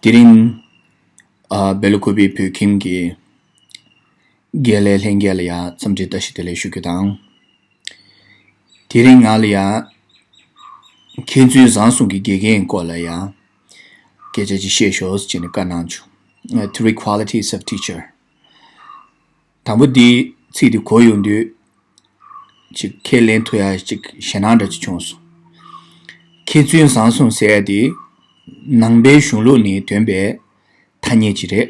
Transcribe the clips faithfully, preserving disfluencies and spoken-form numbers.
དེ་རིང་ཨ་སྦེལ་ཀོབ་བོད་ཁྱིམ་གྱི་དགེ་ལས་ལྷན་རྒྱས་ལ་ཡང་འཚམས་འདྲི་བཀྲ་ཤིས་བདེ་ལེགས་ཞུ་རྒྱུ་དང་། དེ་རིང་ང་ལ་ཡང་མཁས་བཙུན་བཟང་གསུམ་གྱི་དགེ་རྒན་སྐོར་ལ་ཡང་སྐད་ཆ་ཅིག་བཤད་ཤོག་ཟེར་ནས་བཀའ་གནང་བྱུང་། Three qualities of teacher. དང་པོ་འདི་ཚིག་འདི་གོ་ཡོང་དུས་ཅིག་ཁས་ལེན་ཐུབ་ཡ་ཅིག་ཞེད་སྣང་འདྲ་ཅིག་བྱུང་སོང་། མཁས་བཙུན་བཟང་གསུམ་ཟེར་ཡ་དེ་ནང་པའི་གཞུང་ལུགས་ནས་ཐོན་པའི་ཐ་སྙད་ཅིག་རེད།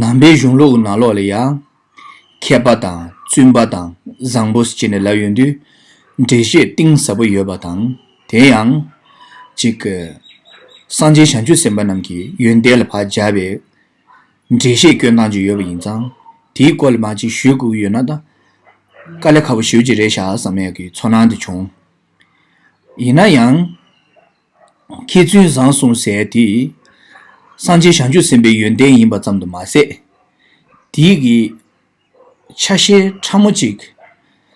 ནང་པའི་གཞུང་ལུགས་ནང་ལོགས་ལ་ཡང་མཁས་པ་དང་བཙུན་པ་དང་བཟང་པོ་ཟེར་ནས་ལབ་ཡོང་དུས་འགྲེལ་བཤད་གཏིང་ཟབ་པོ་ཡོད་པ་དང་དེ་ཡང་ཅིག་སངས་རྒྱས་བྱང་ཆུབ་སེམས་དཔའ་རྣམས་ཀྱི་ཡོན་ཏན་ལ་ཕར་སྦྱར་བའི་འགྲེལ་བཤད་སྐྱོན་སྟངས་ཅིག་ཡོད་པ་ཡིན་ཙང་དེའི་སྐོར་ལ་མར་ཅིག་ཞུ་དགོས་ཀྱི་ཡོད་ན་ད་དཀའ་ལས་ཁག་པོ་ཞེ་པོ་ཅིག་རེད་ཤག་བསམ་ཡས་ཀྱི་ཚོར་སྣང་དེ་བྱུང་། ཡིན་ན་ཡང་། མཁས་བཙུན་བཟང་གསུམ་ཟེར་དེ་སངས་རྒྱས་བྱང་ཆུབ་སེམས་དཔའི་ཡོན་ཏན་ཡིན་པ་ཙམ་དུ་མ་ཟད། དེའི་གི་ཆ་ཤས་ཕྲ་མོ་གཅིག་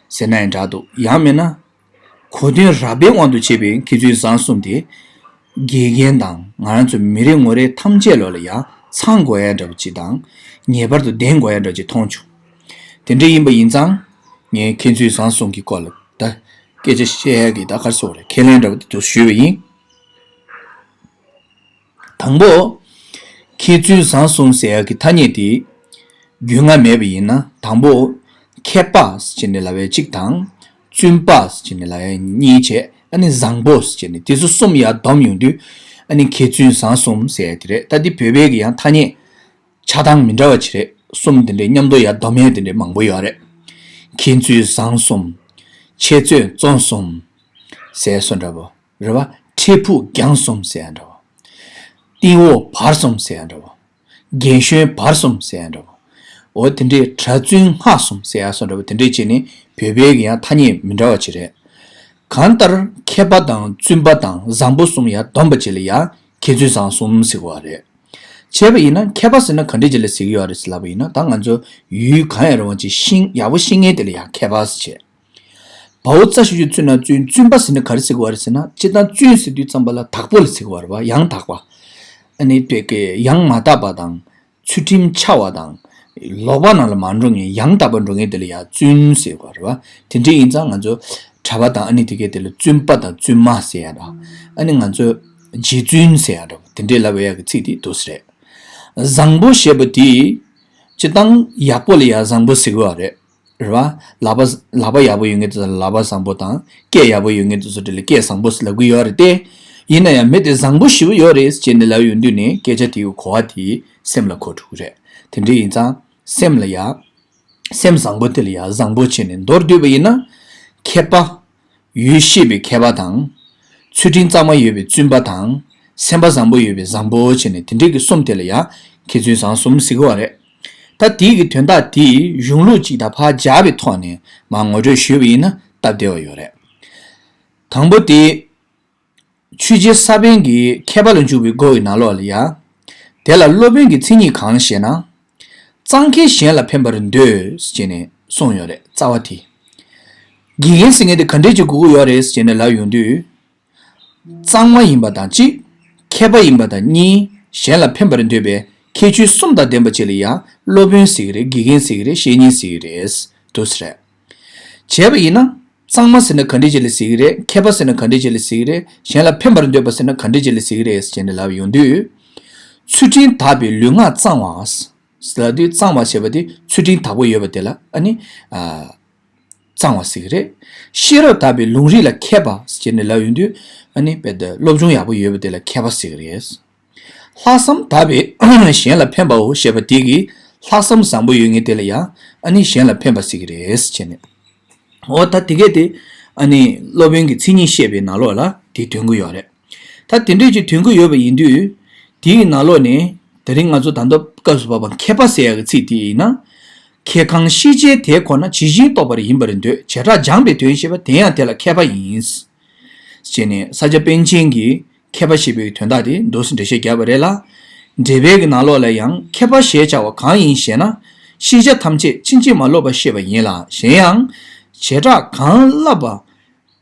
ཟེར་ན་ཡང་འདྲ་འདུག་ཡང་མིན་ན་གོ་དོན་རགས་པའི་དབང་དུ་བྱས་པའི་མཁས་བཙུན་བཟང་གསུམ་དེ་དགེ་རྒན་དང་ང་རང་ཚོ་མི་རེ་ངོ་རེ་ཐམས་ཅད་ལོ་ལ་ཡང་ཚང་དགོས་ཡ་འདྲ་པོ་ཅིག་དང་ངེས་པར་དུ་ལྡན་དགོས་ཡ་འདྲ་ཅིག་མཐོང་བྱུང་། དེ་འདྲ་ཡིན་པ་ཡིན་ཙང་ངས་མཁས་བཙུན་བཟང་གསུམ་གྱི་སྐོར་ལ་ད་སྐད་ཆ་བཤད་ཡ་གི་ད་ག་རེ་ཟེར་དགོས་རེད་ཁས་ལེན་འདྲ་པོ་དེ་ཚོ་ཞུས་པ་ཡིན། དང་པོ། མཁས་བཙུན་བཟང་གསུམ་ཟེར་ཡག་གི་ཐ་སྙད་དེ། རྒྱུས་མངའ་མེད་པ་ཡིན་ན་དང་པོ། མཁས་པ་ཟེར་ནས་ལབ་ཡག་གཅིག་དང་། བཙུན་པ་ཟེར་ནས་ལབ་ཡག་གཉིས་བྱས་ཨ་ནི་བཟང་པོ་ཟེར་ནས་དེ་ཚོ་གསུམ་ཡར་བསྡོམས་ཡོང་དུས་ཨ་ནི་མཁས་བཙུན་བཟང་གསུམ་ཟེར་ཡག་དེ་རེད། ད་འདི་བོད་པའི་གི་ཡང་ཐ་སྙད་ཆགས་སྟངས་མི་འདྲ་བ་ཅིག་རེད། གསུམ་དེ་འདྲའི་མཉམ་དུ་ཡར་བསྡོམས་ཡག་དེ་འདྲའི་མང་པོ་ཡོད་རེད། མཁས་བཙུན་བཟང་གསུམ། འཆད་རྩོད་རྩོམ་གསུམ། ཟེར་སོ་འདྲ་པོ། རེད་བ། འཕྲལ་ཕུགས་རྒྱང་གསུམ་ཟེར་ཡ་འདྲ་བོ། སྟེང་འོག་བར་གསུམ་ཟེར་ཡ་འདྲ་བོ། རྒན་གཞོན་བར་གསུམ་ཟེར་ཡ་འདྲ་བོ། འོ་དེ་འདྲའི་གྲྭ་བཙུན་སྔགས་གསུམ་ཟེར་ཡ་སོ་འདྲ་བོ་དེ་འདྲའི་བྱས་ནས་བོད་པའི་གི་ཡང་ཐ་སྙད་མི་འདྲ་བ་ཅིག་རེད། གང་ལྟར་མཁས་པ་དང་བཙུན་པ་དང་བཟང་པོ་གསུམ་ཡར་བསྡོམས་པ་ཅིག་ལ་ཡང་མཁས་བཙུན་བཟང་གསུམ་ཟེར་བ་རེད། བྱས་པ་ཡིན་ན་མཁས་པ་ཟེར་ན་ག་འདྲ་ཅིག་ལ་ཟེར་གི་ཡོད་རེད་ཟེར་ལབ་པ་ཡིན་ན་ད་ང་ཚོ་ཡུལ་གང་ཡང་རུང་བ་ཅིག་ཤེས་ཡག་པོ་ཤེས་མཁན་དེ་ལ་ཡང་མཁས་པ་ཟེར་བྱས། བའོ་ཙ་ཞབས་ཀྱུ་བཙུན་ན་བཙུན། བཙུན་པ་ཟེར་ན་ག་རེ་ཟེར་གི་ཡོད་རེད་ཟེར་ན། སྤྱིར་བཏང་བཙུན་ཟེར་དུས་ཙམ་པ་ལ་བདག་པོ་ལ་ཟེར་གི་ཡོད་རེད་བ། ཡང་དག་པ། ཨ་ནི་དཔེ་ཀའི་ཡང་མ་དག་པ་དང་། ཚུལ་ཁྲིམས་འཆལ་བ་དང་། ལོག་པ་ནང་ལ་མ་འགྲོ་མཁན་ཡང་དག་པ་འགྲོ་མཁན་དེ་ལ་ཡང་བཙུན་ཟེར་གི་ཡོད་རེད་བ། དེ་འདྲ་ཡིན་ཙང་ང་ཚོ་གྲྭ་པ་དང་ཨ་ནི་དེ་གའི་དེ་ལ་བཙུན་པ་དང་བཙུན་མ་ཟེར་ཡ་འདྲ། ཨ་ནི་ང་ཚོ་རྗེ་བཙུན་ཟེར་ཡ་འདྲ་བ་དེ་འདྲའི་ལབ་ཡ་གི་ཚིག་དེ་འདུག་སེ་རེད། བཟང་པོ་ཞེས་པ་དེ། སྤྱིར་བཏང་ཡག་པོ་ལ་ཡང་བཟང་པོ་ཟེར་གི་ཡོད་རེད། རེད་བ། ལག་པ་ལག་པ་ཡག་པོ་ཡོད་མཁན་དེ་ཚོ་ལ་ལག་པ་བཟང་པོ་དང་སྐད་ཡག་པོ་ཡོད་མཁན་དེ་ཚོ་དེ་ལ་སྐད་བཟང་པོ་ཟེར་ལབ་ཀྱི་ཡོད་རེད་དེ། ཡིན་ན་ཡང་མི་དེ་བཟང་པོ་ཞེ་པོ་ཡོད་རེད་ཟེར་ནས་ལབ་ཡོང་དུས་ནས་སྐད་ཆ་དེའི་གོ་བ་དེ་སེམས་ལ་འཁོར་འགྲོ་གི་རེད། དེ་འདྲ་ཡིན་ཙང་སེམས་ལ་ཡང་། སེམས་བཟང་པོ་དེ་ལ་ཡང་བཟང་པོ་བྱས་ནས་མདོར་བསྡུས་པ་ཡིན་ན། མཁས་པ། ཡུལ་ཤེས་པའི་མཁས་པ་དང་། ཚུལ་ཁྲིམས་གཙང་མ་ཡོད་པའི་བཙུན་པ་དང་། སེམས་པ་བཟང་པོ་ཡོད་པའི་བཟང་པོ་བྱས་ནས་དེ་འདྲའི་གི་གསུམ་དེ་ལ་ཡང་མཁས་བཙུན་བཟང་གསུམ་ཟེར་གི་ཡོད་རེད། ད་དེའི་གི་དོན་དག་དེ་གཞུང་ལུགས་གཅིག་དང་ཕར་སྦྱར་བའི་ཐོག་ནས་མར་ངོ་སྤྲོད་ཞུས་པ་ཡིན་ན་སྟབས་བདེ་བ་ཡོད་རེད། དང་པོ་དེ། ཆོས་རྗེ་ས་པཎ་གྱི་མཁས་པ་ལ་འཇུག་པའི་སྒོ་ཡི་ནང་ལོགས་ལ་ཡ། དེ་ལ་སློབ་དཔོན་གྱི་མཚན་ཉིད་གང་ཞེ་ན། གཙང་ཁེ་གཞན་ལ་ཕན་པར་འདོད་ཅེས་ནས་གསུངས་ཡོད་རེད་རྩ་བ་དེ། དགེ་རྒན་ཟེར་མཁན་དེ་ག་འདྲས་ཅིག་དགོས་ཀྱི་ཡོད་རེད་ཅེས་ནས་ལབ་ཡོང་དུས། གཙང་མ་ཡིན་པ་དང་གཅིག་མཁས་པ་ཡིན་པ་དང་གཉིས། གཞན་ལ་ཕན་པར་འདོད་པའི་ཁྱད་ཆོས་གསུམ་དང་ལྡན་པ་ཅིག་ལ་ཡང་སློབ་དཔོན་ཟེར་གྱི་རེད། དགེ་རྒན་ཟེར་གྱི་རེད། བཤེས་གཉེན་ཟེར་གྱི་རེད། འདུག་སེ་རེད། བྱས་པ་ཡིན་ན། གཙང་མ་ཟེར་ན་ག་འདྲས་ཅིག་ལ་ཟེར་གྱི་རེད། མཁས་པ་ཟེར་ན་ག་འདྲས་ཅིག་ལ་ཟེར་གྱི་རེད། གཞན་ལ་ཕན་པར་འདོད་པ་ཟེར་ན་ག་འདྲས་ཅིག་ལ་ཟེར་གྱི་རེད་ཟེར་ནས་ལབ་ཡོང་དུས། ཚུལ་ཁྲིམས་དག་པའི་ལུས་ངག་གཙང་བ། ཟེར་ལབ་དུས་གཙང་བ་ཞེས་པ་དེ་ཚུལ་ཁྲིམས་དག་པོ་ཡོད་པ་དེ་ལ་ཨ་ནི། གཙང་བ་ཟེར་གྱི་རེད། ཤེས་རབ་དག་པའི་ལུང་རིགས་ལ་མཁས་པ་ཟེར་ནས་ལབ་ཡོང་དུས་ཨ་ནི་དཔེ་དེ་སློབ་སྦྱོང་ཡག་པོ་ཡོད་པ་དེ་ལ་མཁས་པ་ཟེར་གྱི་རེད། ལྷག་བསམ་དག་པའི་གཞན་ལ་ཕན་པའོ་ཞེས་པ་དེ་གིས་ལྷག་བསམ་བཟང་པོ་ཡོད་མཁན་དེ་ལ་ཡང་ཨ་ནི་གཞན་ལ་ཕན་པ་ཟེར་གྱི་རེད་ཟེར་ནས། འོ་ད་དེ་གས་དེ་ཨ་ནི་སློབ་དཔོན་གྱི་མཚན་ཉིད་བཤད་པའི་ནང་ལོགས་ལ་དེ་འདོན་གྱི་ཡོད་རེད། ད་དེ་འདྲས་ཀྱི་འདོན་གྱི་ཡོད་པ་ཡིན་དུས་དེའི་ནང་ལོགས་ནས་དེ་རིང་ང་ཚོ་ད་ལྟ་སྐབས་སུ་བབ་པ་མཁས་པ་ཟེར་ཡག་གི་ཚིག་དེ་ཡིན་ན། མཁས་གང་ཤེས་བྱའི་དེ་ཁོ་ན་ཇི་བཞིན་རྟོགས་པར་ཡིན་པར་འདོད། བྱེ་བྲག་སྦྱངས་པའི་དོན་ཤེས་པ་དེ་ཡང་དེ་ལ་མཁས་པ་ཡིན། ཅེས་ནས་ས་སྐྱ་པཎ་ཆེན་གྱིས་མཁས་པ་ཞེས་པའི་དོན་དག་དེ་འདུག་སེ་འགྲེལ་བཤད་བརྒྱབ་པ་རེད་ལ། འགྲེལ་པའི་གི་ནང་ལོགས་ལ་ཡང་མཁས་པ་ཞེས་བྱ་བ་གང་ཡིན་ཞེ་ན། ཤེས་བྱ་ཐམས་ཅད་ཕྱིན་ཅི་མ་ལོག་པར་ཤེས་པ་ཡིན་ལ། གཞན་ཡང་། བྱེ་བྲག་གང་བསླབ་པ།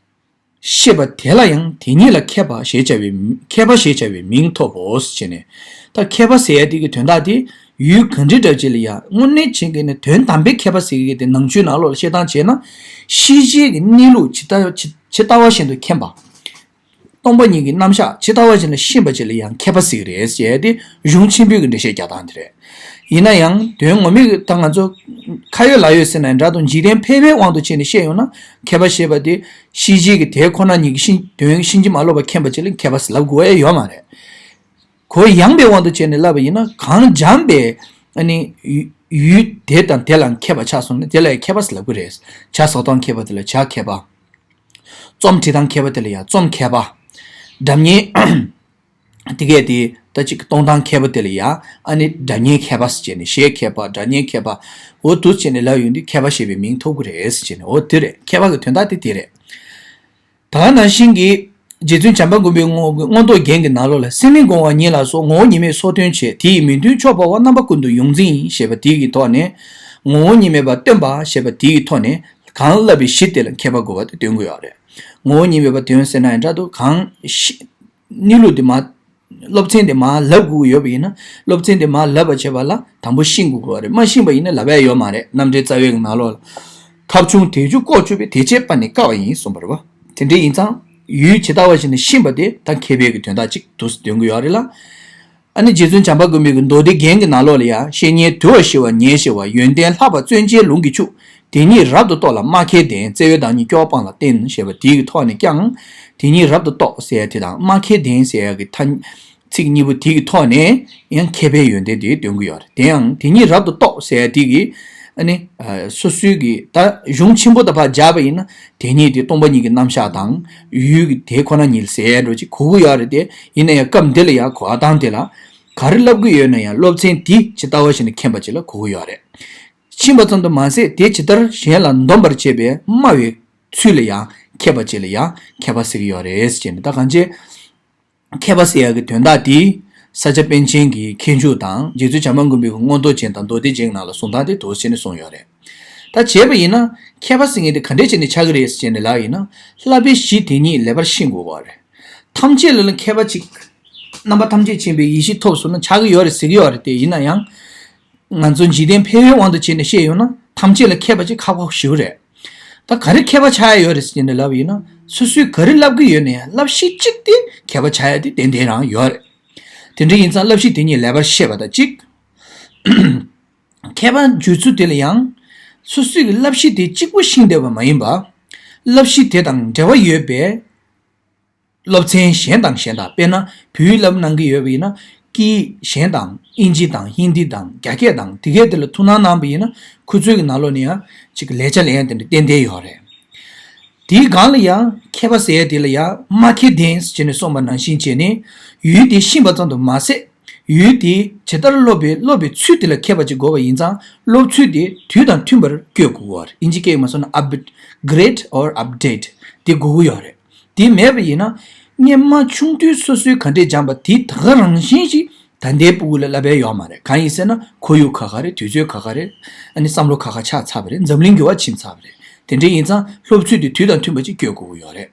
ཤེས་པ་དེ་ལ་ཡང་དེ་ཉིད་ལ་མཁས་པ་ཞེས་བྱ་བའི་མཁས་པ་ཞེས་བྱ་བའི་མིང་ཐོབ་བོ་ཞེས་ནས། ད་མཁས་པ་ཟེར་ཡ་དེ་གི་དོན་དག་དེ་ཡུལ་གང་འདྲའི་འདྲ་ཅིག་ལ་ཡང་དངོས་གནས་བྱེད་མཁན་ནི་དོན་དམ་པའི་མཁས་པ་ཟེར་གི་དེ་ནང་ཆོས་ནང་ལོགས་ལ་བཤད་སྟངས་བྱས་ན། ཤེས་བྱའི་གི་གནས་ལུགས་ཇི་ལྟ་ཇི་ཇི་ལྟ་བ་བཞིན་དུ་མཁྱེན་པ། སྟོང་པ་ཉིད་ཀྱི་རྣམ་གཞག་ཇི་ལྟ་བ་བཞིན་དུ་ཤེས་པ་ཅིག་ལ་ཡང་མཁས་པ་ཟེར་གི་རེད་ཟེར་ཡ་དེ་གཞུང་ཆེན་པོའི་གི་འགྲེལ་བཤད་རྒྱག་སྟངས་དེ་རེད། ཡིན་ན་ཡང་དོན་ངོ་མའི་གི་ད་ང་ཚོ་ཁ་ཡོད་ལག་ཡོད་ཟེར་ན་འདྲ་དང་འཇིག་རྟེན་ཕལ་པའི་དབང་དུ་བྱས་ནས་བཤད་ཡོང་ན། མཁས་པ་ཞེས་པ་དེ་ཤེས་བྱའི་གི་དེ་ཁོ་ན་ཉིད་ཀྱི་ཤེས་དོན་ཤེས་ཀྱི་མ་ལོག་པ་མཁྱེན་པ་ཅིག་ལ་མཁས་པ་ཟེར་ལབ་དགོས་ཡ་ཡོད་མ་རེད། གོ་ཡངས་པའི་དབང་དུ་བྱས་ནས་ལབ་པ་ཡིན་ན། གང་འཇམ་པའི་ཨ་ནི་ཡུལ་ཡུལ་དེ་དང་དེ་ལ་མཁས་པ་ཆགས་སོང་ན་དེ་ལ་ཡང་མཁས་པ་ཟེར་ལབ་གི་རེད། ཇ་བཟོ་སྟངས་མཁས་པ་དེ་ལ་ཇ་མཁས་པ། རྩོམ་བྲིས་སྟངས་མཁས་པ་དེ་ལ་ཡང་རྩོམ་མཁས་པ། སྒྲ་སྙན། དེ་གས་དེ་ད་ཅིག་གཏོང་སྟངས་མཁས་པ་དེ་ལ་ཡང་ཨ་ནི་སྒྲ་སྙན་མཁས་པ་ཟེར་བྱས་ནས། གཞས་མཁས་པ། སྒྲ་སྙན་མཁས་པ། འོ་འདུག་བྱས་ནས་ལབ་ཡོང་དུས་མཁས་པ་ཞེས་པའི་མིང་ཐོབ་གི་རེད་ཟེར་བྱས་ནས། འོ་དེ་རེད། མཁས་པ་གི་དོན་དག་དེ་དེ་རེད། ད་ག་ནང་བཞིན་གྱི་རྗེ་བཙུན་བྱམས་པ་མགོན་པོའི་མངོན་མངོན་རྟོགས་རྒྱན་གྱི་ནང་ལོགས་ལ། སེམས་མེད་སྒོམ་པ་ཉིད་ལ་སོགས། ངོ་བོ་ཉིད་མེད་སོ་ཐོན་བྱེད། དེ་ཡི་མི་མཐུན་ཕྱོགས་འཕགས་པ། རྣམ་པ་ཀུན་ཏུ་ཡོངས་འཛིན་ཡིན། ཞེས་པ་དེ་གི་ཐོག་ནས། ངོ་བོ་ཉིད་མེད་པ་སྟོན་པ་ཞེས་པ་དེ་གི་ཐོག་ནས། གང་བསླབ་པའི་གཞི་དེ་ལ་མཁས་པ་དགོས་པ་དེ་སྟོན་གྱི་ཡོད་རེད། ངོ་བོ་ཉིད་མེད་པ་སྟོན་ཟེར་ན་ཡང་འདྲ་འདུག་གང་ཤེས་གནས་ལུགས་དེ་མ་སློབ་ཚན་དེ་མར་ལབ་དགོས་ཀྱི་ཡོད་པ་ཡིན་ན། སློབ་ཚན་དེ་མར་ལབ་པ་བྱེད་པ་ལ་དང་པོ་ཤེས་དགོས་ཀྱི་ཡོད་རེད། མ་ཤེས་པ་ཡིན་ན་ལབ་ཡ་ཡོད་མ་རེད། རྣམ་འགྲེལ་རྩ་བའི་ནང་ལོགས་ལ། ཐབས་བྱུང་དལ་འབྱོར་ལྐོག་གྱུར་པའི། དེ་ཕྱིར་དཔའ་ནི་དཀའ་བ་ཡིན། གསུངས་པ་རེད་པ། དེ་འདྲ་ཡིན་ཙང་ཡུལ་ཇི་ལྟ་བ་བཞིན་དུ་ཤེས་པ་དེ་ད་མཁས་པའི་གི་དོན་དག་ཅིག་ཏུ་སྟོན་གྱི་ཡོད་རེད་ལ། ཨ་ནི་རྗེ་བཙུན་བྱམས་པ་མགོན་པོའི་གི་མདོ་སྡེ་རྒྱན་གྱི་ནང་ལོགས་ལ་ཡང་། བཤེས་གཉེན་དུལ་བ་ཞི་བ་ཉེར་ཞི་བ། ཡོན་ཏན་ལྷག་པ་བརྩོན་ཆེན་ལུང་གིས་ཕྱུག་དེ་ཉིད་རབ་ཏུ་རྟོགས་ལ་སྨྲ་མཁས་ལྡན། བརྩེ་བས་བདག་ཉིད་སྐྱོ་བ་སྤངས་ལ་བསྟེན། ཞེས་པ་དེའི་གི་ཐོག་ནས་ཀྱང་། དེ་ཉིད་རབ་ཏུ་རྟོགས་ཟེར་ཡ་དེ་དང་སྨྲ་མཁས་ལྡན་ཟེར་ཡ་གི་ཐ་ཚིག་གཉིས་པོ་དེ་གི་ཐོག་ནས་ཡང་མཁས་པའི་ཡོན་ཏན་དེ་སྟོན་གྱི་ཡོད་རེད། དེ་ཡང་དེ་ཉིད་རབ་ཏུ་རྟོགས་ཟེར་ཡ་དེ་གི་ཨ་ནི་ཨ་སོ་སོའི་གི་ད་གཞུང་ཆེན་པོ་དང་ཕར་སྦྱར་བ་ཡིན་ན། དེ་ཉིད་དེ་སྟོང་པ་ཉིད་ཀྱི་རྣམ་གཞག་དང་ཡུལ་གྱི་དེ་ཁོ་ན་ཉིད་ཟེར་ཡ་འདྲ་ཅིག་གོ་གི་ཡོད་རེད་དེ། ཡིན་ན་ཡང་སྐབས་འདི་ལ་ཡང་གོ་བ་སྟངས་དེ་ལ། ག་རེ་བསླབ་ཀྱི་ཡོད་ན་ཡང་སློབ་ཚན་དེ་ཇི་ལྟ་བ་བཞིན་དུ་མཁྱེན་པ་ཅིག་ལ་གོ་གི་ཡོད་རེད། ཕྱིན་པ་ཙམ་དུ་མ་ཟད། དེ་ཇི་ལྟར་གཞན་ལ་འདོམས་པར་བྱེད་པའི་སྨྲ་བའི་ཚུལ་ལ་ཡང་མཁས་པ་ཅིག་ལ་ཡང་མཁས་པ་ཟེར་གྱི་ཡོད་རེད་ཟེར་ནས། ད་གང་ཅི་མཁས་པ་ཟེར་ཡག་གི་དོན་དག་དེ་ས་སྐྱ་པཎ་ཆེན་གྱི་མཁས་མཆོག་དང་རྗེ་བཙུན་བྱམས་པ་མགོན་པོའི་མངོན་རྟོགས་རྒྱན་དང་མདོ་སྡེ་རྒྱན་ནང་ལ་གསུངས་སྟངས་དེ་འདུག་ཟེར་ནས་གསུངས་ཡོད་རེད། ད་བྱས་པ་ཡིན་ན་མཁས་པ་ཟེར་མཁན་དེ་ག་འདྲས་བྱས་ནས་ཆགས་ཀྱི་རེད་ཟེར་ནས་ལབ་ཡིན་ན། བསླབ་པའི་གཞི་དེ་ཉིད་ལེགས་པར་ཤེས་དགོས་པ་རེད། ཐམས་ཅད་ལ་ལ་མཁས་པ་ཅིག་རྣམ་པ་ཐམས་ཅད་མཁྱེན་པའི་ཡེ་ཤེས་ཐོབ་སོང་ན་ཆགས་ཀྱི་ཡོད་རེད་ཟེར་གྱི་ཡོད་རེད་དེ། ཡིན་ན་ཡང་། ང་ཚོ་འཇིག་རྟེན་ཕལ་པའི་དབང་དུ་བྱས་ནས་བཤད་ཡོང་ན་ཐམས་ཅད་ལ་མཁས་པ་ཅིག་ཁག་པོ་ཞེ་པོ་རེད། ད་ག་རེ་མཁས་པ་ཆགས་ཡ་ཡོད་རེད་ཟེར་ནས་ལབ་ཡིན་ན། སོ་སོས་ག་རེ་བསླབ་ཀྱི་ཡོད་ན་ཡང་བསླབ་གཞི་གཅིག་དེ་མཁས་པ་ཆགས་ཡ་དེ་ཏན་ཏན་རང་ཡོད་རེད། དེ་འདྲ་ཡིན་ཙང་བསླབ་གཞི་དེ་ཉིད་ལེགས་པར་ཤེས་པ་དང་གཅིག་མཁས་པ་བརྗོད་ཚུལ་དེ་ལ་ཡང་། སོ་སོའི་གི་བསླབ་གཞི་དེ་གཅིག་པུ་ཤེས་བསྡད་པ་མ་ཡིན་པ། བསླབ་གཞི་དེ་དང་འབྲེལ་བ་ཡོད་པའི་སློབ་ཚན་གཞན་དང་གཞན་དང་། དཔེར་ན་བོད་ཡིག་བསླབ་གནང་གི་ཡོད་པ་ཡིན་ན། སྐད་ཡིག་གཞན་དང་། དབྱིན་ཇི་དང་། ཧིན་དི་དང་། རྒྱ་སྐད་དང་། དེ་གས་དེ་ལ་ཐུགས་སྣང་གནང་བ་ཡིན་ན། ཁོ་ཚོའི་གི་ནང་ལོགས་ནས་ཡང་ཅིག་ལས་ཆ་ལེན་ཡ་དེ་འདྲ་ཏན་ཏན་ཡོད་རེད། དེའི་སྒང་ལ་ཡང་མཁས་པ་ཟེར་ཡ་དེ་ལ་ཡང་སྨྲ་མཁས་ལྡན་ཟེར་ནས་གསུངས་པ་ནང་བཞིན་བྱས་ནས། ཡུལ་དེ་ཤེས་པ་ཙམ་དུ་མ་ཟད། ཡུལ་དེ་ཇི་ལྟར་སློབ་པའི་སློབ་པའི་ཚུལ་དེ་ལ་མཁས་པ་ཅིག་དགོས་པ་ཡིན་ཙང་། སློབ་ཚུལ་དེ་དུས་དང་མཐུན་པར་བསྐྱོད་དགོས་པ་རེད། དབྱིན་ཇི་སྐད་མ་སོང་ན་upgrade or update དེ་དགོས་ཀྱི་ཡོད་རེད། དེ་མེད་པ་ཡིན་ན། སྔན་མ་ཆུང་དུས་སོ་སོས་ག་འདྲས་སྦྱངས་པ་དེ་ད་ག་རང་བཞིན་ཞིག་ད་ལྟའི་སྤུ་གུ་ལ་བསླབ་ཡ་ཡོད་མ་རེད། གང་ཡིན་ཟེར་ན་ཁོར་ཡུག་ཁག་ཁག་རེད། དུས་ཚོད་ཁག་ཁག་རེད། ཨ་ནི་བསམ་བློ་ཁག་ཁག་ཆགས་ཚར་བ་རེད། འཛམ་གླིང་འགྱུར་བ་ཕྱིན་ཚར་བ་རེད། དེ་འདྲ་ཡིན་ཙང་སློབ་ཚུལ་དེ་དུས་དང་མཐུན་པ་ཅིག་བསྐྱོད་དགོས་ཀྱི་ཡོད་རེད།